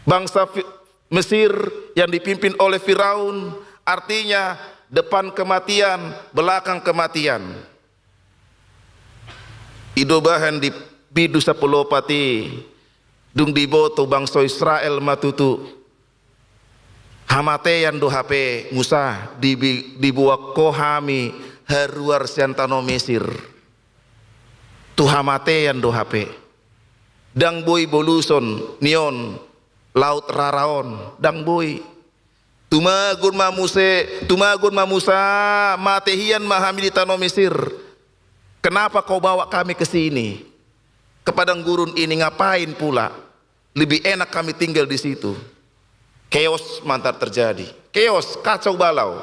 bangsa Fi-, Mesir yang dipimpin oleh Firaun. Artinya, depan kematian, belakang kematian. I do bahen di bindu sampulu opat i, dung diboto bangso Israel ma tutu, hamatean do hape, Musa, dibi-, diboan ho hami haruar sian tano Mesir. Tu hamatean do hape. Ndang boi boluson ni on, Laut Rara on, ndang boi. Tumagon ma Muse, tumagon ma Musa, mate hian ma hami di tano Mesir. Kenapa kau bawa kami ke sini? Ke padang gurun ini ngapain pula? Lebih enak kami tinggal di situ. Chaos ma ntar terjadi. Chaos, kacau balau.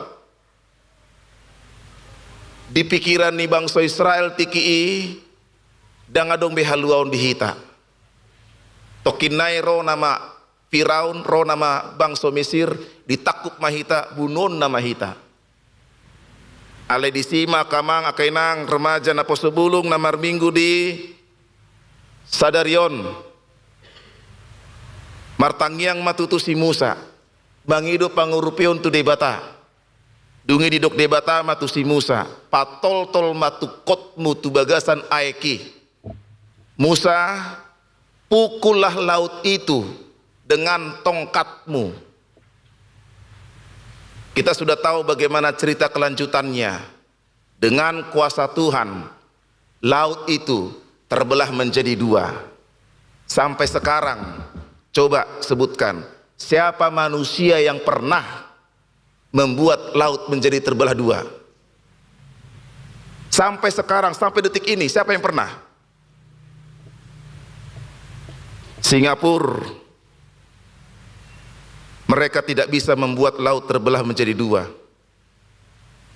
Di pikiran ni bangso Israel tingki i, ndang adong be haluaon di hita. Tongkin nai ro nama Firaun, ro nama bangso Mesir, ditangkup ma hita, bunuonna ma hita. Alai disi ma angka amang, angka inang, remaja naposo bulung na marminggu di sadari on. Martangiang ma tutu si Musa, mangido pangurupion tu Debata. Dung i didok Debata ma tu si Musa, patoltol ma tungkotmu tu bagasan aek i. Musa, pukullah laut itu dengan tongkatmu. Kita sudah tahu bagaimana cerita kelanjutannya. Dengan kuasa Tuhan, laut itu terbelah menjadi dua. Sampai sekarang, coba sebutkan, siapa manusia yang pernah membuat laut menjadi terbelah dua? Sampai sekarang, sampai detik ini, siapa yang pernah? Singapura, mereka tidak bisa membuat laut terbelah menjadi dua.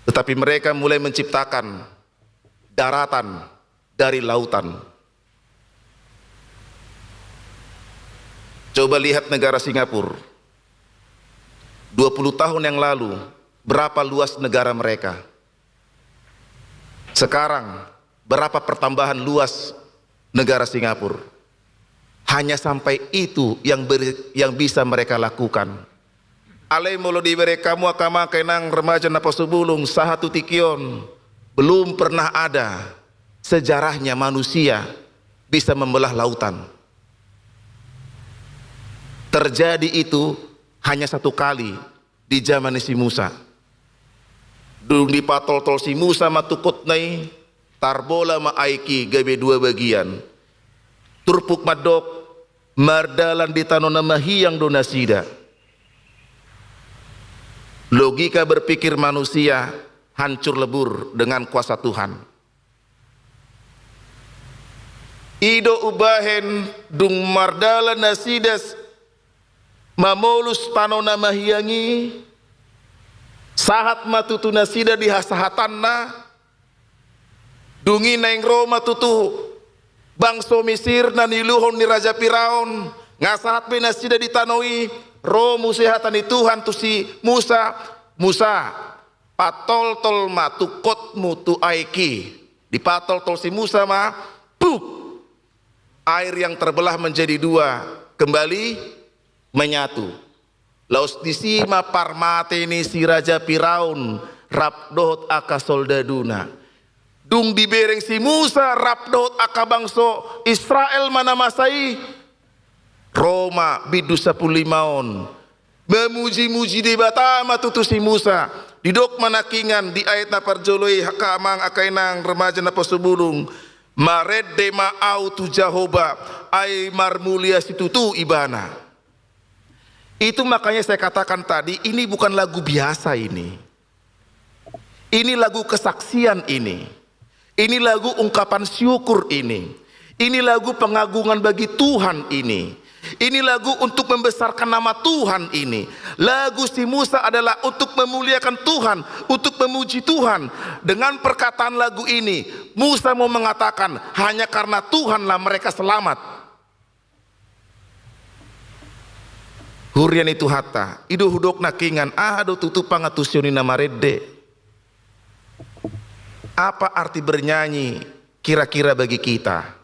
Tetapi mereka mulai menciptakan daratan dari lautan. Coba lihat negara Singapura. Dua puluh tahun yang lalu, berapa luas negara mereka? Sekarang, berapa pertambahan luas negara Singapura? Hanya sampai itu yang beri-, yang bisa mereka lakukan. Alai molo dibereng hamu angka amang, angka inang, remaja naposo bulung, sahat tu tingki on, belum pernah ada sejarahnya manusia bisa membelah lautan. Terjadi itu hanya satu kali di zaman ni si Musa. Dung dipatoltol si Musa ma tungkotna i, tarbola ma aek i gabe dua bagian. Turpuk mandok, mardalan di tano na mahiang do nasida. Logika berpikir manusia hancur lebur dengan kuasa Tuhan. I do umbahen dung mardalan nasida mamolus tano na mahiang i, sahat ma tutu nasida di hasahatanna. Dung i naeng ro ma tutu bangso Misir na niuluhon ni raja Firaun, nga sahat be nasida di tano i. Ro muse hata ni Tuhan tu si Musa, Musa, patoltol ma tungkotmu tu aek i. Dipatoltol si Musa ma, puk! Air yang terbelah menjadi dua kembali menyatu. Laos disi ma parmate ni si raja Firaun rap dohot angka soldaduna. Dung dibereng si Musa rap dohot angka bangso Israel ma na masa i, ro ma bindu sampulu lima on. Mamujimuji Debata ma tutu si Musa. Didok ma nangkiningan di ayat na parjolo i, angka amang, angka inang, remaja naposobulung, marende ma ahu tu Jahowa, ai marmulia situtu Ibana. Itu makanya saya katakan tadi, ini bukan lagu biasa ini. Ini lagu kesaksian ini. Ini lagu ungkapan syukur ini. Ini lagu pengagungan bagi Tuhan ini. Ini lagu untuk membesarkan nama Tuhan ini. Lagu si Musa adalah untuk memuliakan Tuhan, untuk memuji Tuhan. Dengan perkataan lagu ini, Musa mau mengatakan, hanya karena Tuhanlah mereka selamat. Huria ni Tuhanta, i do hudok nangkiningan, aha do tutu pangantusion ni na marende? Apa arti bernyanyi kira-kira bagi kita?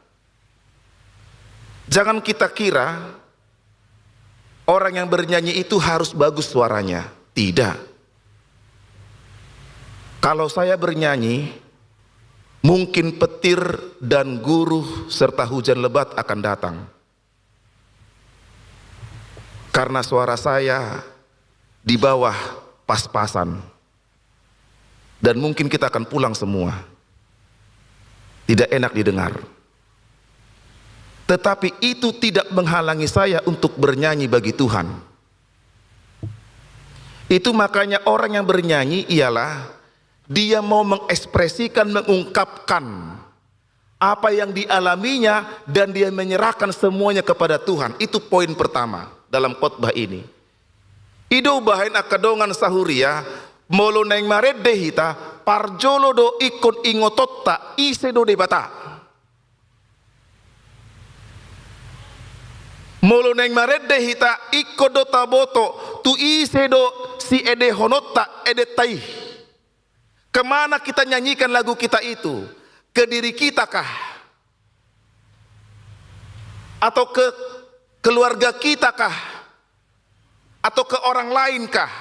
Jangan kita kira orang yang bernyanyi itu harus bagus suaranya. Tidak. Kalau saya bernyanyi, mungkin petir dan guruh serta hujan lebat akan datang. Karena suara saya di bawah pas-pasan. Dan mungkin kita akan pulang semua. Tidak enak didengar. Tetapi itu tidak menghalangi saya untuk bernyanyi bagi Tuhan. Itu makanya orang yang bernyanyi ialah dia mau mengekspresikan, mengungkapkan apa yang dialaminya, dan dia menyerahkan semuanya kepada Tuhan. Itu poin pertama dalam khotbah ini. I do umbahen angka dongan sahuria, molo naeng marende hita, parjolo do ingkon ingotonta ise do Debata. Molo naeng marende hita, ingkon do taboto tu ise do siendehononta endenta i. Kemana kita nyanyikan lagu kita itu? Ke diri kita kah? Atau ke keluarga kita kah? Atau ke orang lain kah?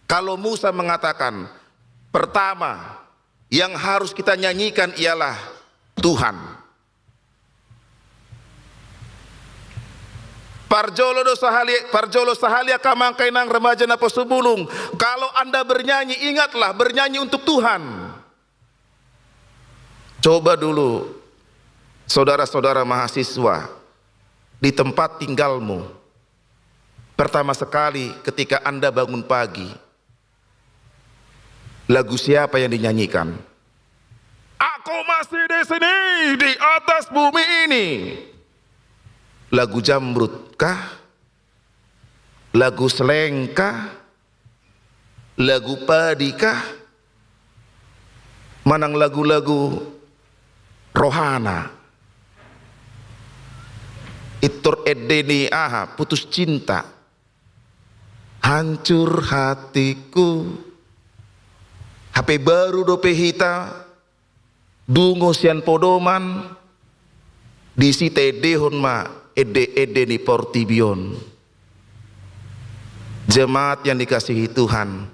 Kalau Musa mengatakan, pertama, yang harus kita nyanyikan ialah Tuhan. Parjolo do sahali, parjolo sahali angka amang, angka inang, remaja naposobulung. Kalau Anda bernyanyi, ingatlah bernyanyi untuk Tuhan. Coba dulu, saudara-saudara mahasiswa, di tempat tinggalmu, pertama sekali ketika Anda bangun pagi, lagu siapa yang dinyanyikan? Aku masih di sini, di atas bumi ini. Lagu Jamrud kah? Lagu Slank kah? Lagu Padi kah? Manang lagu-lagu rohana? Pintor ende ni aha, Putus Cinta. Hancur hatiku. Hape baru dope hita dungo sian podoman, disi taendehon ma ende-ende ni portibi on. Jemaat yang dikasihi Tuhan,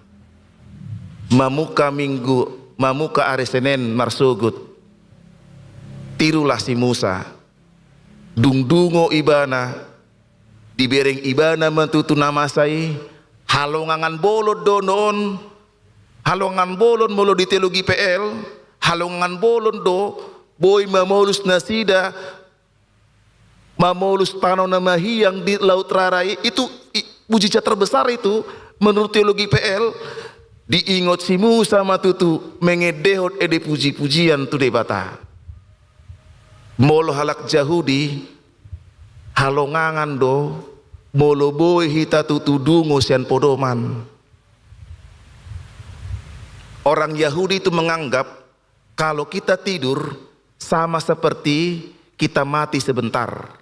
mamungka Minggu, mamungka ari Senen marsogot, tirulah si Musa. Dung dungo ibana, dibereng ibana ma tutu na masa i, halongangan bolon do on, halongangan bolon molo di teologi P L, halongangan bolon do, boi mamolus nasida, mamolus tano na mahiang di Laut Rara i, itu i, mujizat terbesar itu, menurut teologi P L, diingot si Musa ma tutu mengendehon ende puji-pujian tu Debata. Molo halak Jahudi, halongangan do molo boi hita tutu dungo sian podoman. Orang Yahudi itu menganggap kalau kita tidur sama seperti kita mati sebentar.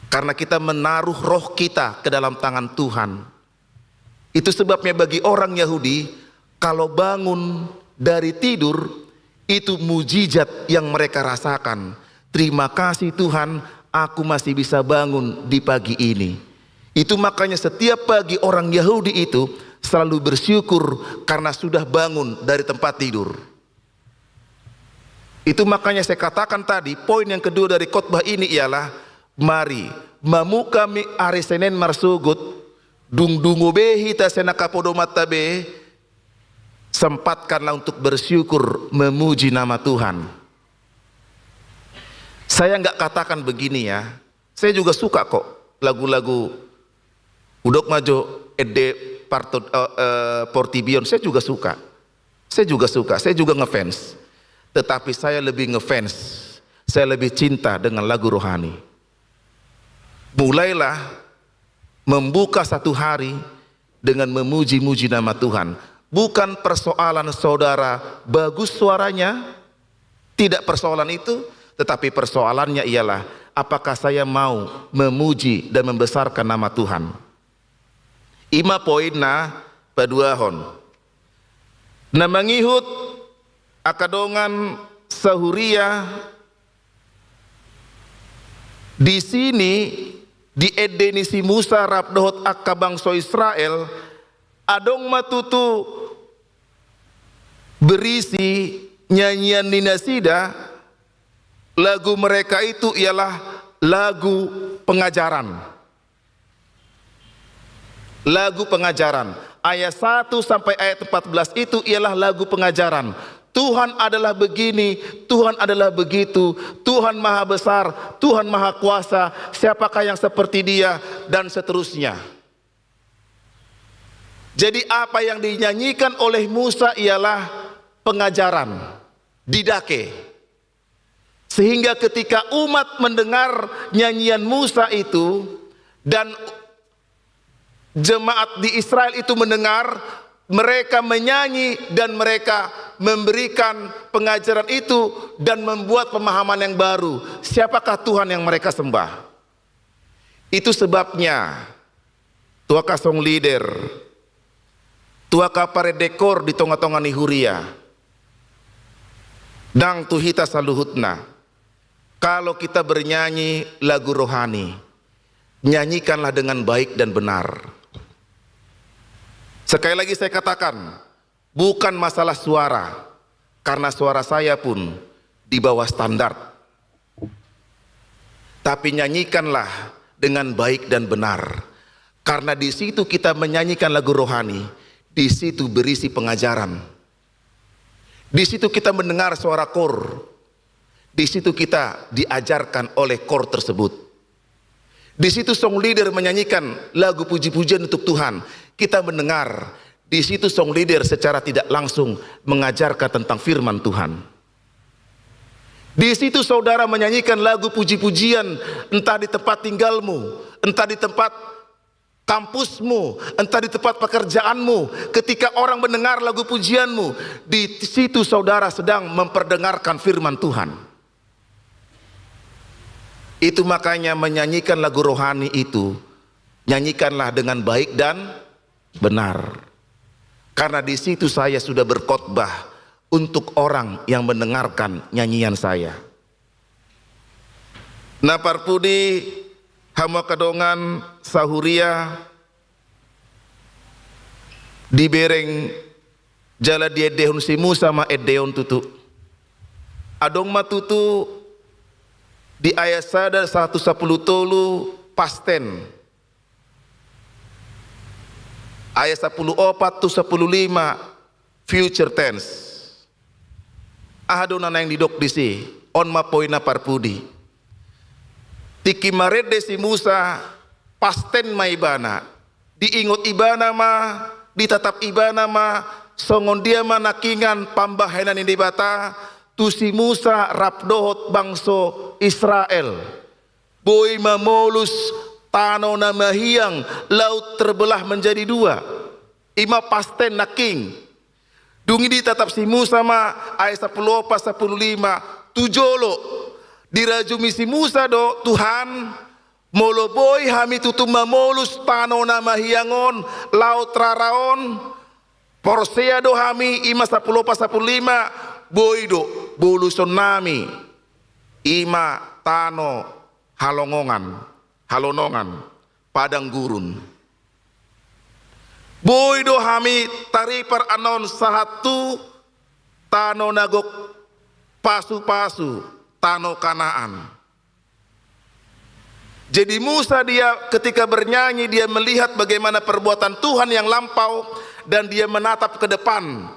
Karena kita menaruh roh kita ke dalam tangan Tuhan. Itu sebabnya bagi orang Yahudi, kalau bangun dari tidur, itu mujizat yang mereka rasakan. "Terima kasih Tuhan, aku masih bisa bangun di pagi ini." Itu makanya setiap pagi orang Yahudi itu selalu bersyukur karena sudah bangun dari tempat tidur. Itu makanya saya katakan tadi, poin yang kedua dari khotbah ini ialah, mari, mamungka ma ari Senin marsogot, dung dungo be hita sian angka podomanta be, sempatkanlah untuk bersyukur, memuji nama Tuhan. Saya nggak katakan begini ya, saya juga suka kok lagu-lagu, hudok ma jo, ende parto-, eh, eh, portibi on, saya juga suka. Saya juga suka, saya juga ngefans. Tetapi saya lebih ngefans, saya lebih cinta dengan lagu rohani. Mulailah membuka satu hari dengan memuji-muji nama Tuhan. Bukan persoalan saudara bagus suaranya, tidak persoalan itu, tetapi persoalannya ialah apakah saya mau memuji dan membesarkan nama Tuhan. I ma poin na paduahon. Na mangihut angka dongan sahuria, di sini, di ende ni si Musa rap dohot angka bangso Israel, adong ma tutu berisi nyanyian ni nasida, lagu mereka itu ialah lagu pengajaran. Lagu pengajaran. Ayat satu sampai ayat empat belas itu ialah lagu pengajaran. Tuhan adalah begini, Tuhan adalah begitu, Tuhan maha besar, Tuhan maha kuasa, siapakah yang seperti Dia, dan seterusnya. Jadi apa yang dinyanyikan oleh Musa ialah pengajaran, didake. Sehingga ketika umat mendengar nyanyian Musa itu, dan jemaat di Israel itu mendengar, mereka menyanyi dan mereka memberikan pengajaran itu dan membuat pemahaman yang baru. Siapakah Tuhan yang mereka sembah? Itu sebabnya, tu angka song leader, tu angka parende koor di tonga-tonga ni huria, nang tu hita saluhutna, kalau kita bernyanyi lagu rohani, nyanyikanlah dengan baik dan benar. Sekali lagi saya katakan, bukan masalah suara, karena suara saya pun di bawah standar. Tapi nyanyikanlah dengan baik dan benar. Karena di situ kita menyanyikan lagu rohani, di situ berisi pengajaran. Di situ kita mendengar suara koor. Di situ kita diajarkan oleh koor tersebut. Di situ song leader menyanyikan lagu puji-pujian untuk Tuhan. Kita mendengar, di situ song leader secara tidak langsung mengajarkan tentang firman Tuhan. Di situ saudara menyanyikan lagu puji-pujian, entah di tempat tinggalmu, entah di tempat kampusmu, entah di tempat pekerjaanmu, ketika orang mendengar lagu pujianmu, di situ saudara sedang memperdengarkan firman Tuhan. Itu makanya menyanyikan lagu rohani itu, nyanyikanlah dengan baik dan benar. Karena di situ saya sudah berkhotbah untuk orang yang mendengarkan nyanyian saya. Na parpudi, hamu angka dongan sahuria, dibereng jala diendehon si Musa ma ende on tutu. Adong ma tutu di ayat sada sahat tu sapulu tolu past tense. Ayat sapulu opat tu sapulu lima future tense. Aha do na naeng didok disi? On ma poin na parpudi. Tingki marende si Musa, past tense ma ibana. Diingot ibana ma, ditatap ibana ma, songon dia ma nangkiningan pambahenan ni Debata, tu si Musa rap dohot bangso Israel. Boi mamolus tano na mahiang, laut terbelah menjadi dua. I ma past tense nangkin. Dung i ditatap si Musa ma, ayat sampulu opat, sampulu lima, tu jolo. Dirajumi si Musa do Tuhan, molo boi hami tutu mamolus tano na mahiang on, laut rara on, porsea do hami, i ma sampulu opat, sampulu lima, boi do boluson nami, i ma tano halongongan, halonongan, padang gurun. Boi do hami taripar annon sahat tu tano na gok pasu-pasu, tano Kanaan. Jadi Musa, dia ketika bernyanyi, dia melihat bagaimana perbuatan Tuhan yang lampau, dan dia menatap ke depan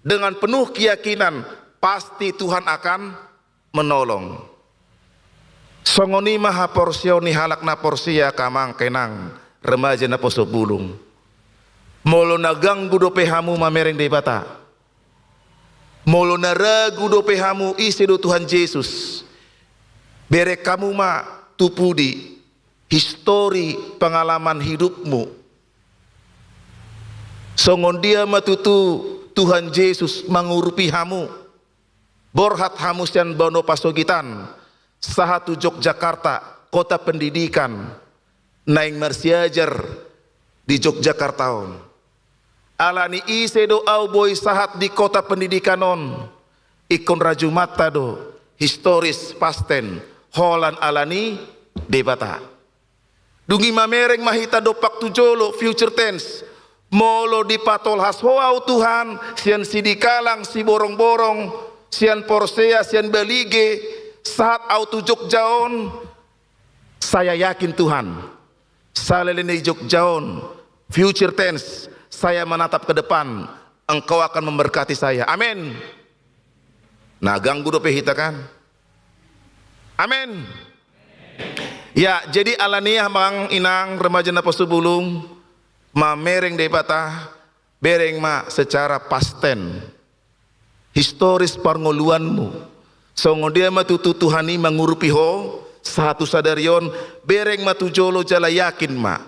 dengan penuh keyakinan, pasti Tuhan akan menolong. Songon i ma haporseaon ni halak na porsea, angka amang, inang, remaja naposobulung. Molo na ganggu dope hamu mamereng Debata, molo na ragu dope hamu ise do Tuhan Jesus, bereng hamu ma tu pudi histori pengalaman hidupmu. Songon dia ma tutu Tuhan Jesus mangurupi hamu. Borhat hamu sian Banua Pasogitan sahat tu Yogyakarta, kota pendidikan, naeng marsiajar di Yogyakarta on. Alani ise do ahu boi sahat di kota pendidikan on? Ingkon rajumanta do historis, past tense, holan alani Debata. Dung i mamereng ma hita dompak tu jolo, future tense. Molo dipatolhas Ho ahu Tuhan, sian Sidikalang, Siborongborong, sian porsea, sian balige, sahat ahu tu Jogja on, saya yakin Tuhan, saleleng ni Jogja on, future tense, saya menatap ke depan, Engkau akan memberkati saya. Amin. Na ganggu dope hita, kan? Amin. Ya, jadi alani i, amang inang, remaja naposobulung, mamereng Debata, bereng ma secara past tense historis parngoluanmu. Songon dia ma tutu Tuhan i mangurupi ho sahat tu sadari on, bereng ma tu jolo jala yakin ma.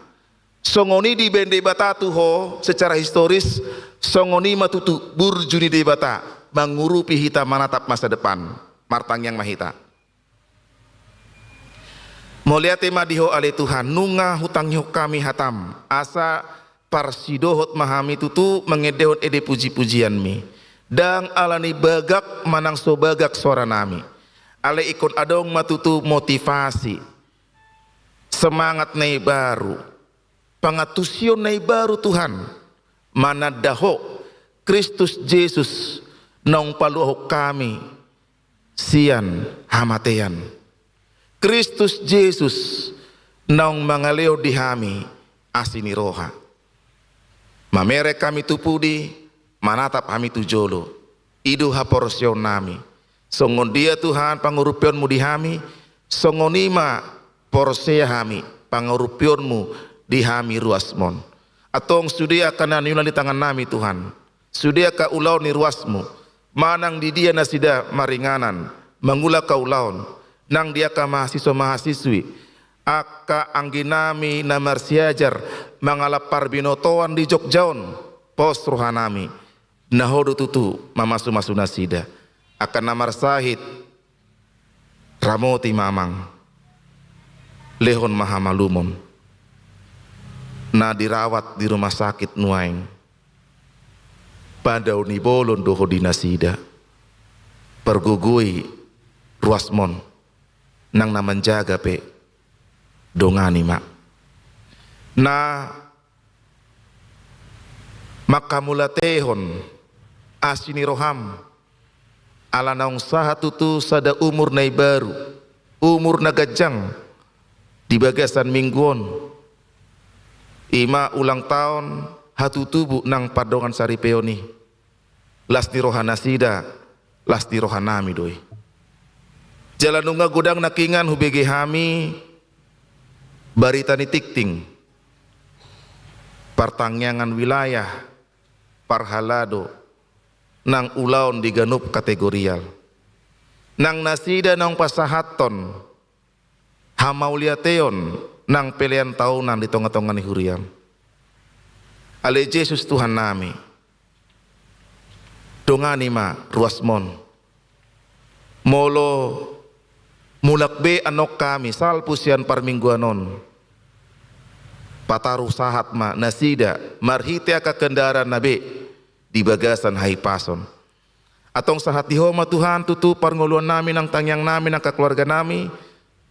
Songon i dibaen Debata tu ho secara historis, songon i ma tutu burju ni Debata mangurupi hita manatap masa depan. Martangiang ma hita. Mauliate ma di Ho ale Tuhan, nunga hutangihon hami hatam, asa parsidohot ma hami tutu mangendehon ende pujipujianmi. Ndang alani bagak manang so bagak soranami. Alai ingkon adong ma tutu motivasi, semangat na baru, pangantusion na baru, Tuhan, mananda Ho, Kristus Jesus, naung paluahon hami sian hamatean. Kristus Jesus, naung mangalehon di hami asi ni roha. Mamereng hami tu pudi, manatap hami tu jolo. I do haporseaonnami. Songon dia Tuhan pangurupionmu di hami, songon i ma porsea hami pangurupionmu di hami ruasmon. Antong sude angka na niula di tangannami Tuhan, sude angka ulaon ni ruasmu, manang di dia nasida maringanan mangulahon angka ulaon, nang di angka mahasiswa mahasiswi, angka angginami na marsiajar mangalap parbinotoan di Jogja on, pos rohanami, na Ho do tutu mamasumasu nasida. Angka na marsahit, ramoti ma amang, lehon ma hamalumon. Na dirawat di rumah sakit nuaeng, padao ni bolon do Ho di nasida. Pargogoi ruasmon, nang na manjaga pe dongani ma. Na manghamauliatehon asi ni roham, ala naung sahat tutu sada umur na baru, umur na ganjang di bagasan minggu on, i ma ulang taon hatutubu nang pardongansaripeon i. Las ni roha nasida, las ni rohanami do i. Jala nunga godang nangkiningan hubege hami barita ni tingting, partangiangan wilayah, parhalado, nang ulaon di ganup kategorial. nang nasida naung pasahathon hamauliateon nang pelean tahunan di tongatonga ni huriaM. Ale Jesus Tuhannami, dongani ma ruasmon. Molo mulak be annon hami salpu sian parmingguan on, pataru sahat ma nasida marhite angka kendaraan na be di bagasan hahipason. Antong sahat di Ho ma Tuhan tutu parngoluannami nang tangiangnami nang angka keluarganami.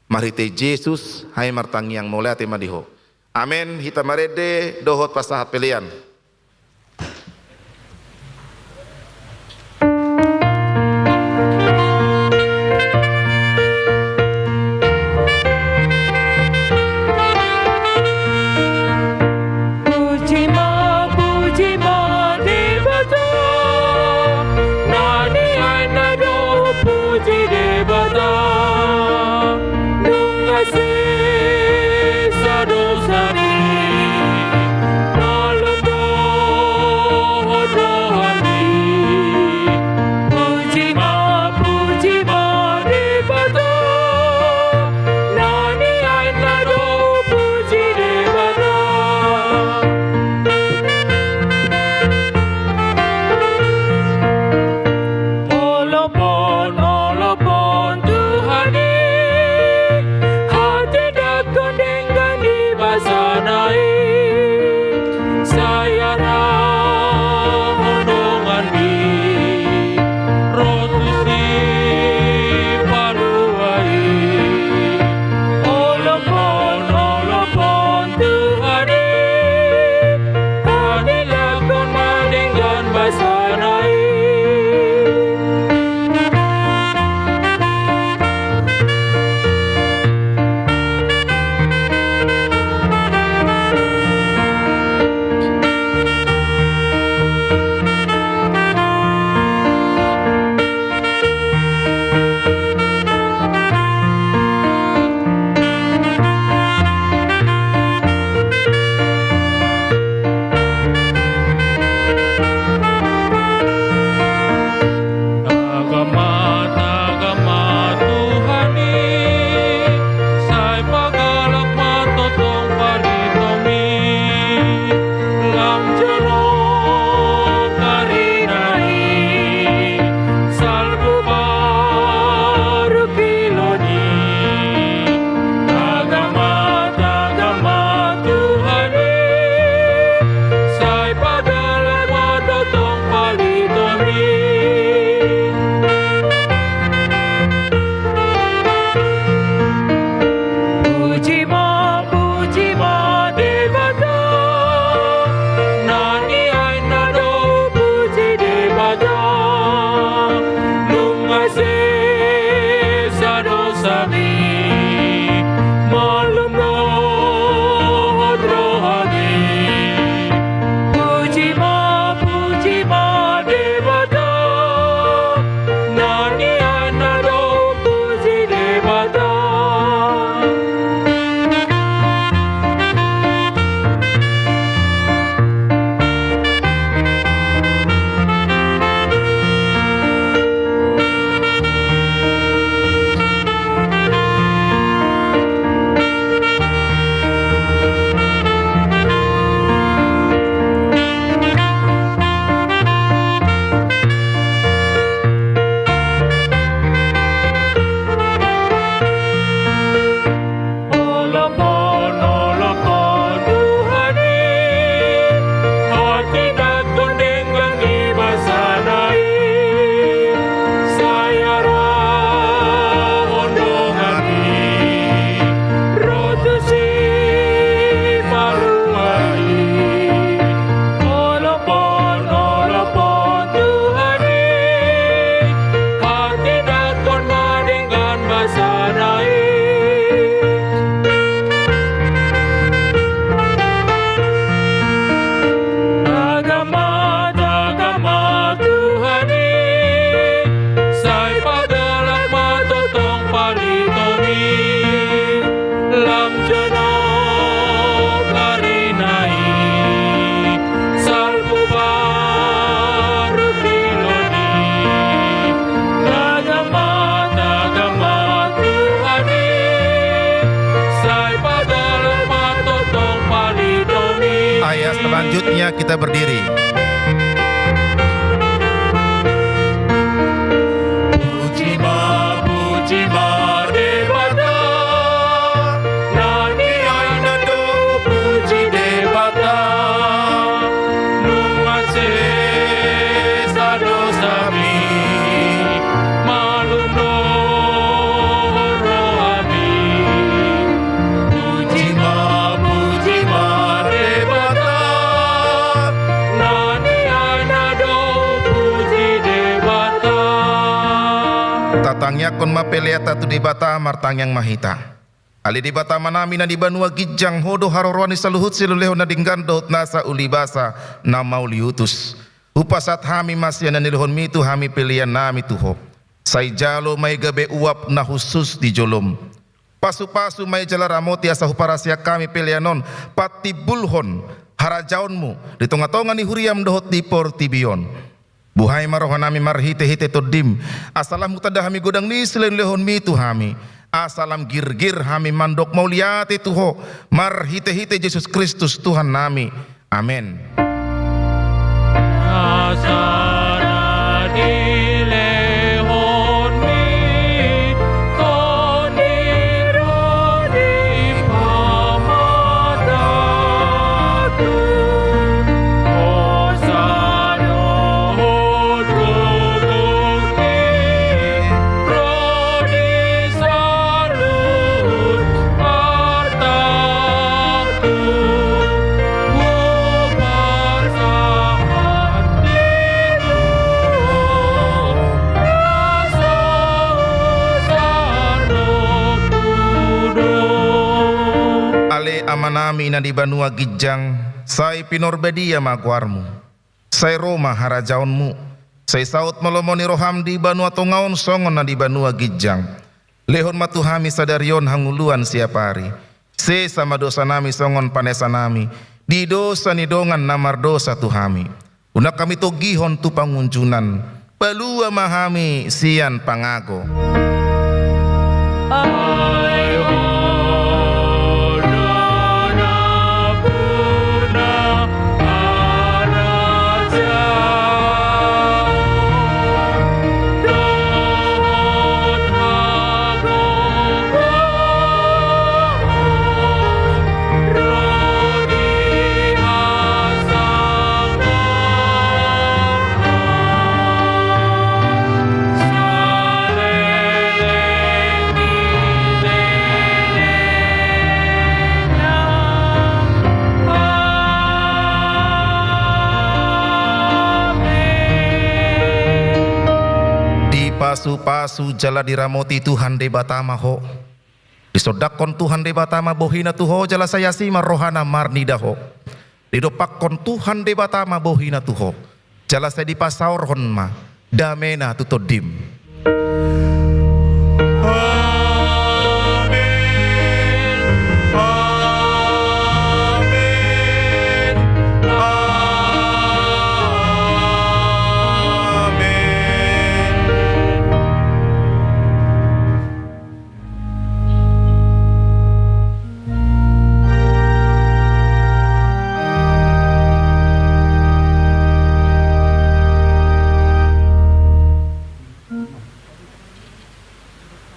Marhite Jesus hami martangiang, mauliate ma di Ho. Amen. Hita marende dohot pasahat pelean. Puji ma, puji ma Debata, na niaina do puji Debata. Nunga sesa dosami, malum dohot rohami. Puji ma, puji ma Debata, na niaina do puji Debata. Olop on, olop on Tuhan i, hatindanghon denggan di basana i. Sai arahon donganmi ro tu Sipalua i. Olop on, olop on Tuhan i, hatindanghon ma denggan basana i. Tagam ma, tagam ma Tuhan i, sai pagalak ma tongtong palitomi. Lam jonok karina i, salpu parungkilon i. Tagam ma, tagam ma Tuhan i, sai pagalak ma tongtong palitomi. Puji ma, puji ma Debata, na niaina do puji Debata. Nunga sesa dosami, malum dohot rohami. Puji ma, puji ma Debata, na niaina do puji Debata. Olop on, olop on Tuhan i, hatindanghon denggan di basana i. Sai arahon donganmi ro tu Sipalua i. Olop on, olop on Tuhan i, hatindanghon ma denggan basana i. Tagam ma, tagam ma Tuhan i, sai pagalak ma tongtong palitomi. Lam jonok karina i, salpu parungkilon i. Tagam ma, Selanjutnya kita berdiri. Puji ma, puji ma Debata, na niaina do puji Debata, nunga sesa dosami, malum do rohami. Puji ma, puji ma Debata, na niaina do puji Debata. Tatangiangkon ma peleanta tu Debata, martangiang ma hita. Ale Debata Amanami na di banua ginjang, Ho do haroroan ni saluhut silehonlehon na denggan dohot nasa ulibasa na mauliutus. Hupasahat hami ma sian na nilehonMi tu hami peleannami tu Ho. Sai jalo ma i gabe uap na hushus di joloM. Pasupasu ma i jala ramoti asa huparasiak hami pelean on patimbulhon harajaonMu di tongatonga ni huriaM dohot di portibi on. Buhai ma rohanami marhitehite TondiM, asa lam hutanda hami godang ni silehonlehonMi tu hami, asa lam girgir hami mandok mauliate tu Ho, marhitehite Jesus Kristus Tuhannami. Amen. Asa na dilehonMi Tondi ro di pamatangku, hosa dohot gogorki ro di saluhut artangku. Hupasahat di Ho na so husandokku do. Ale Amanami na di banua ginjang, sai pinarbadia ma goarMu. Sai ro ma harajaonMu. Sai saut ma lomo ni rohaM di banua tonga on songon na di banua ginjang. Lehon ma tu hami sadari on hangoluan siapari. Sesa ma dosanami songon panesanami di dosa ni dongan na mardosa tu hami. Unang hami togihon tu pangunjunan. Palua ma hami sian pangago. Ai Ho do nampuna harajaon dohot hagogoon ro di hasangapon saleleng ni lelengna. Amen. Dipasupasu jala diramoti Tuhan Debata ma ho. Disondangkon Tuhan Debata ma bohiNa tu ho jala sai asi ma rohaNa marnida ho. Didompakkon Tuhan Debata ma bohiNa tu ho jala sai dipasaorhon ma dameNa tu tondim.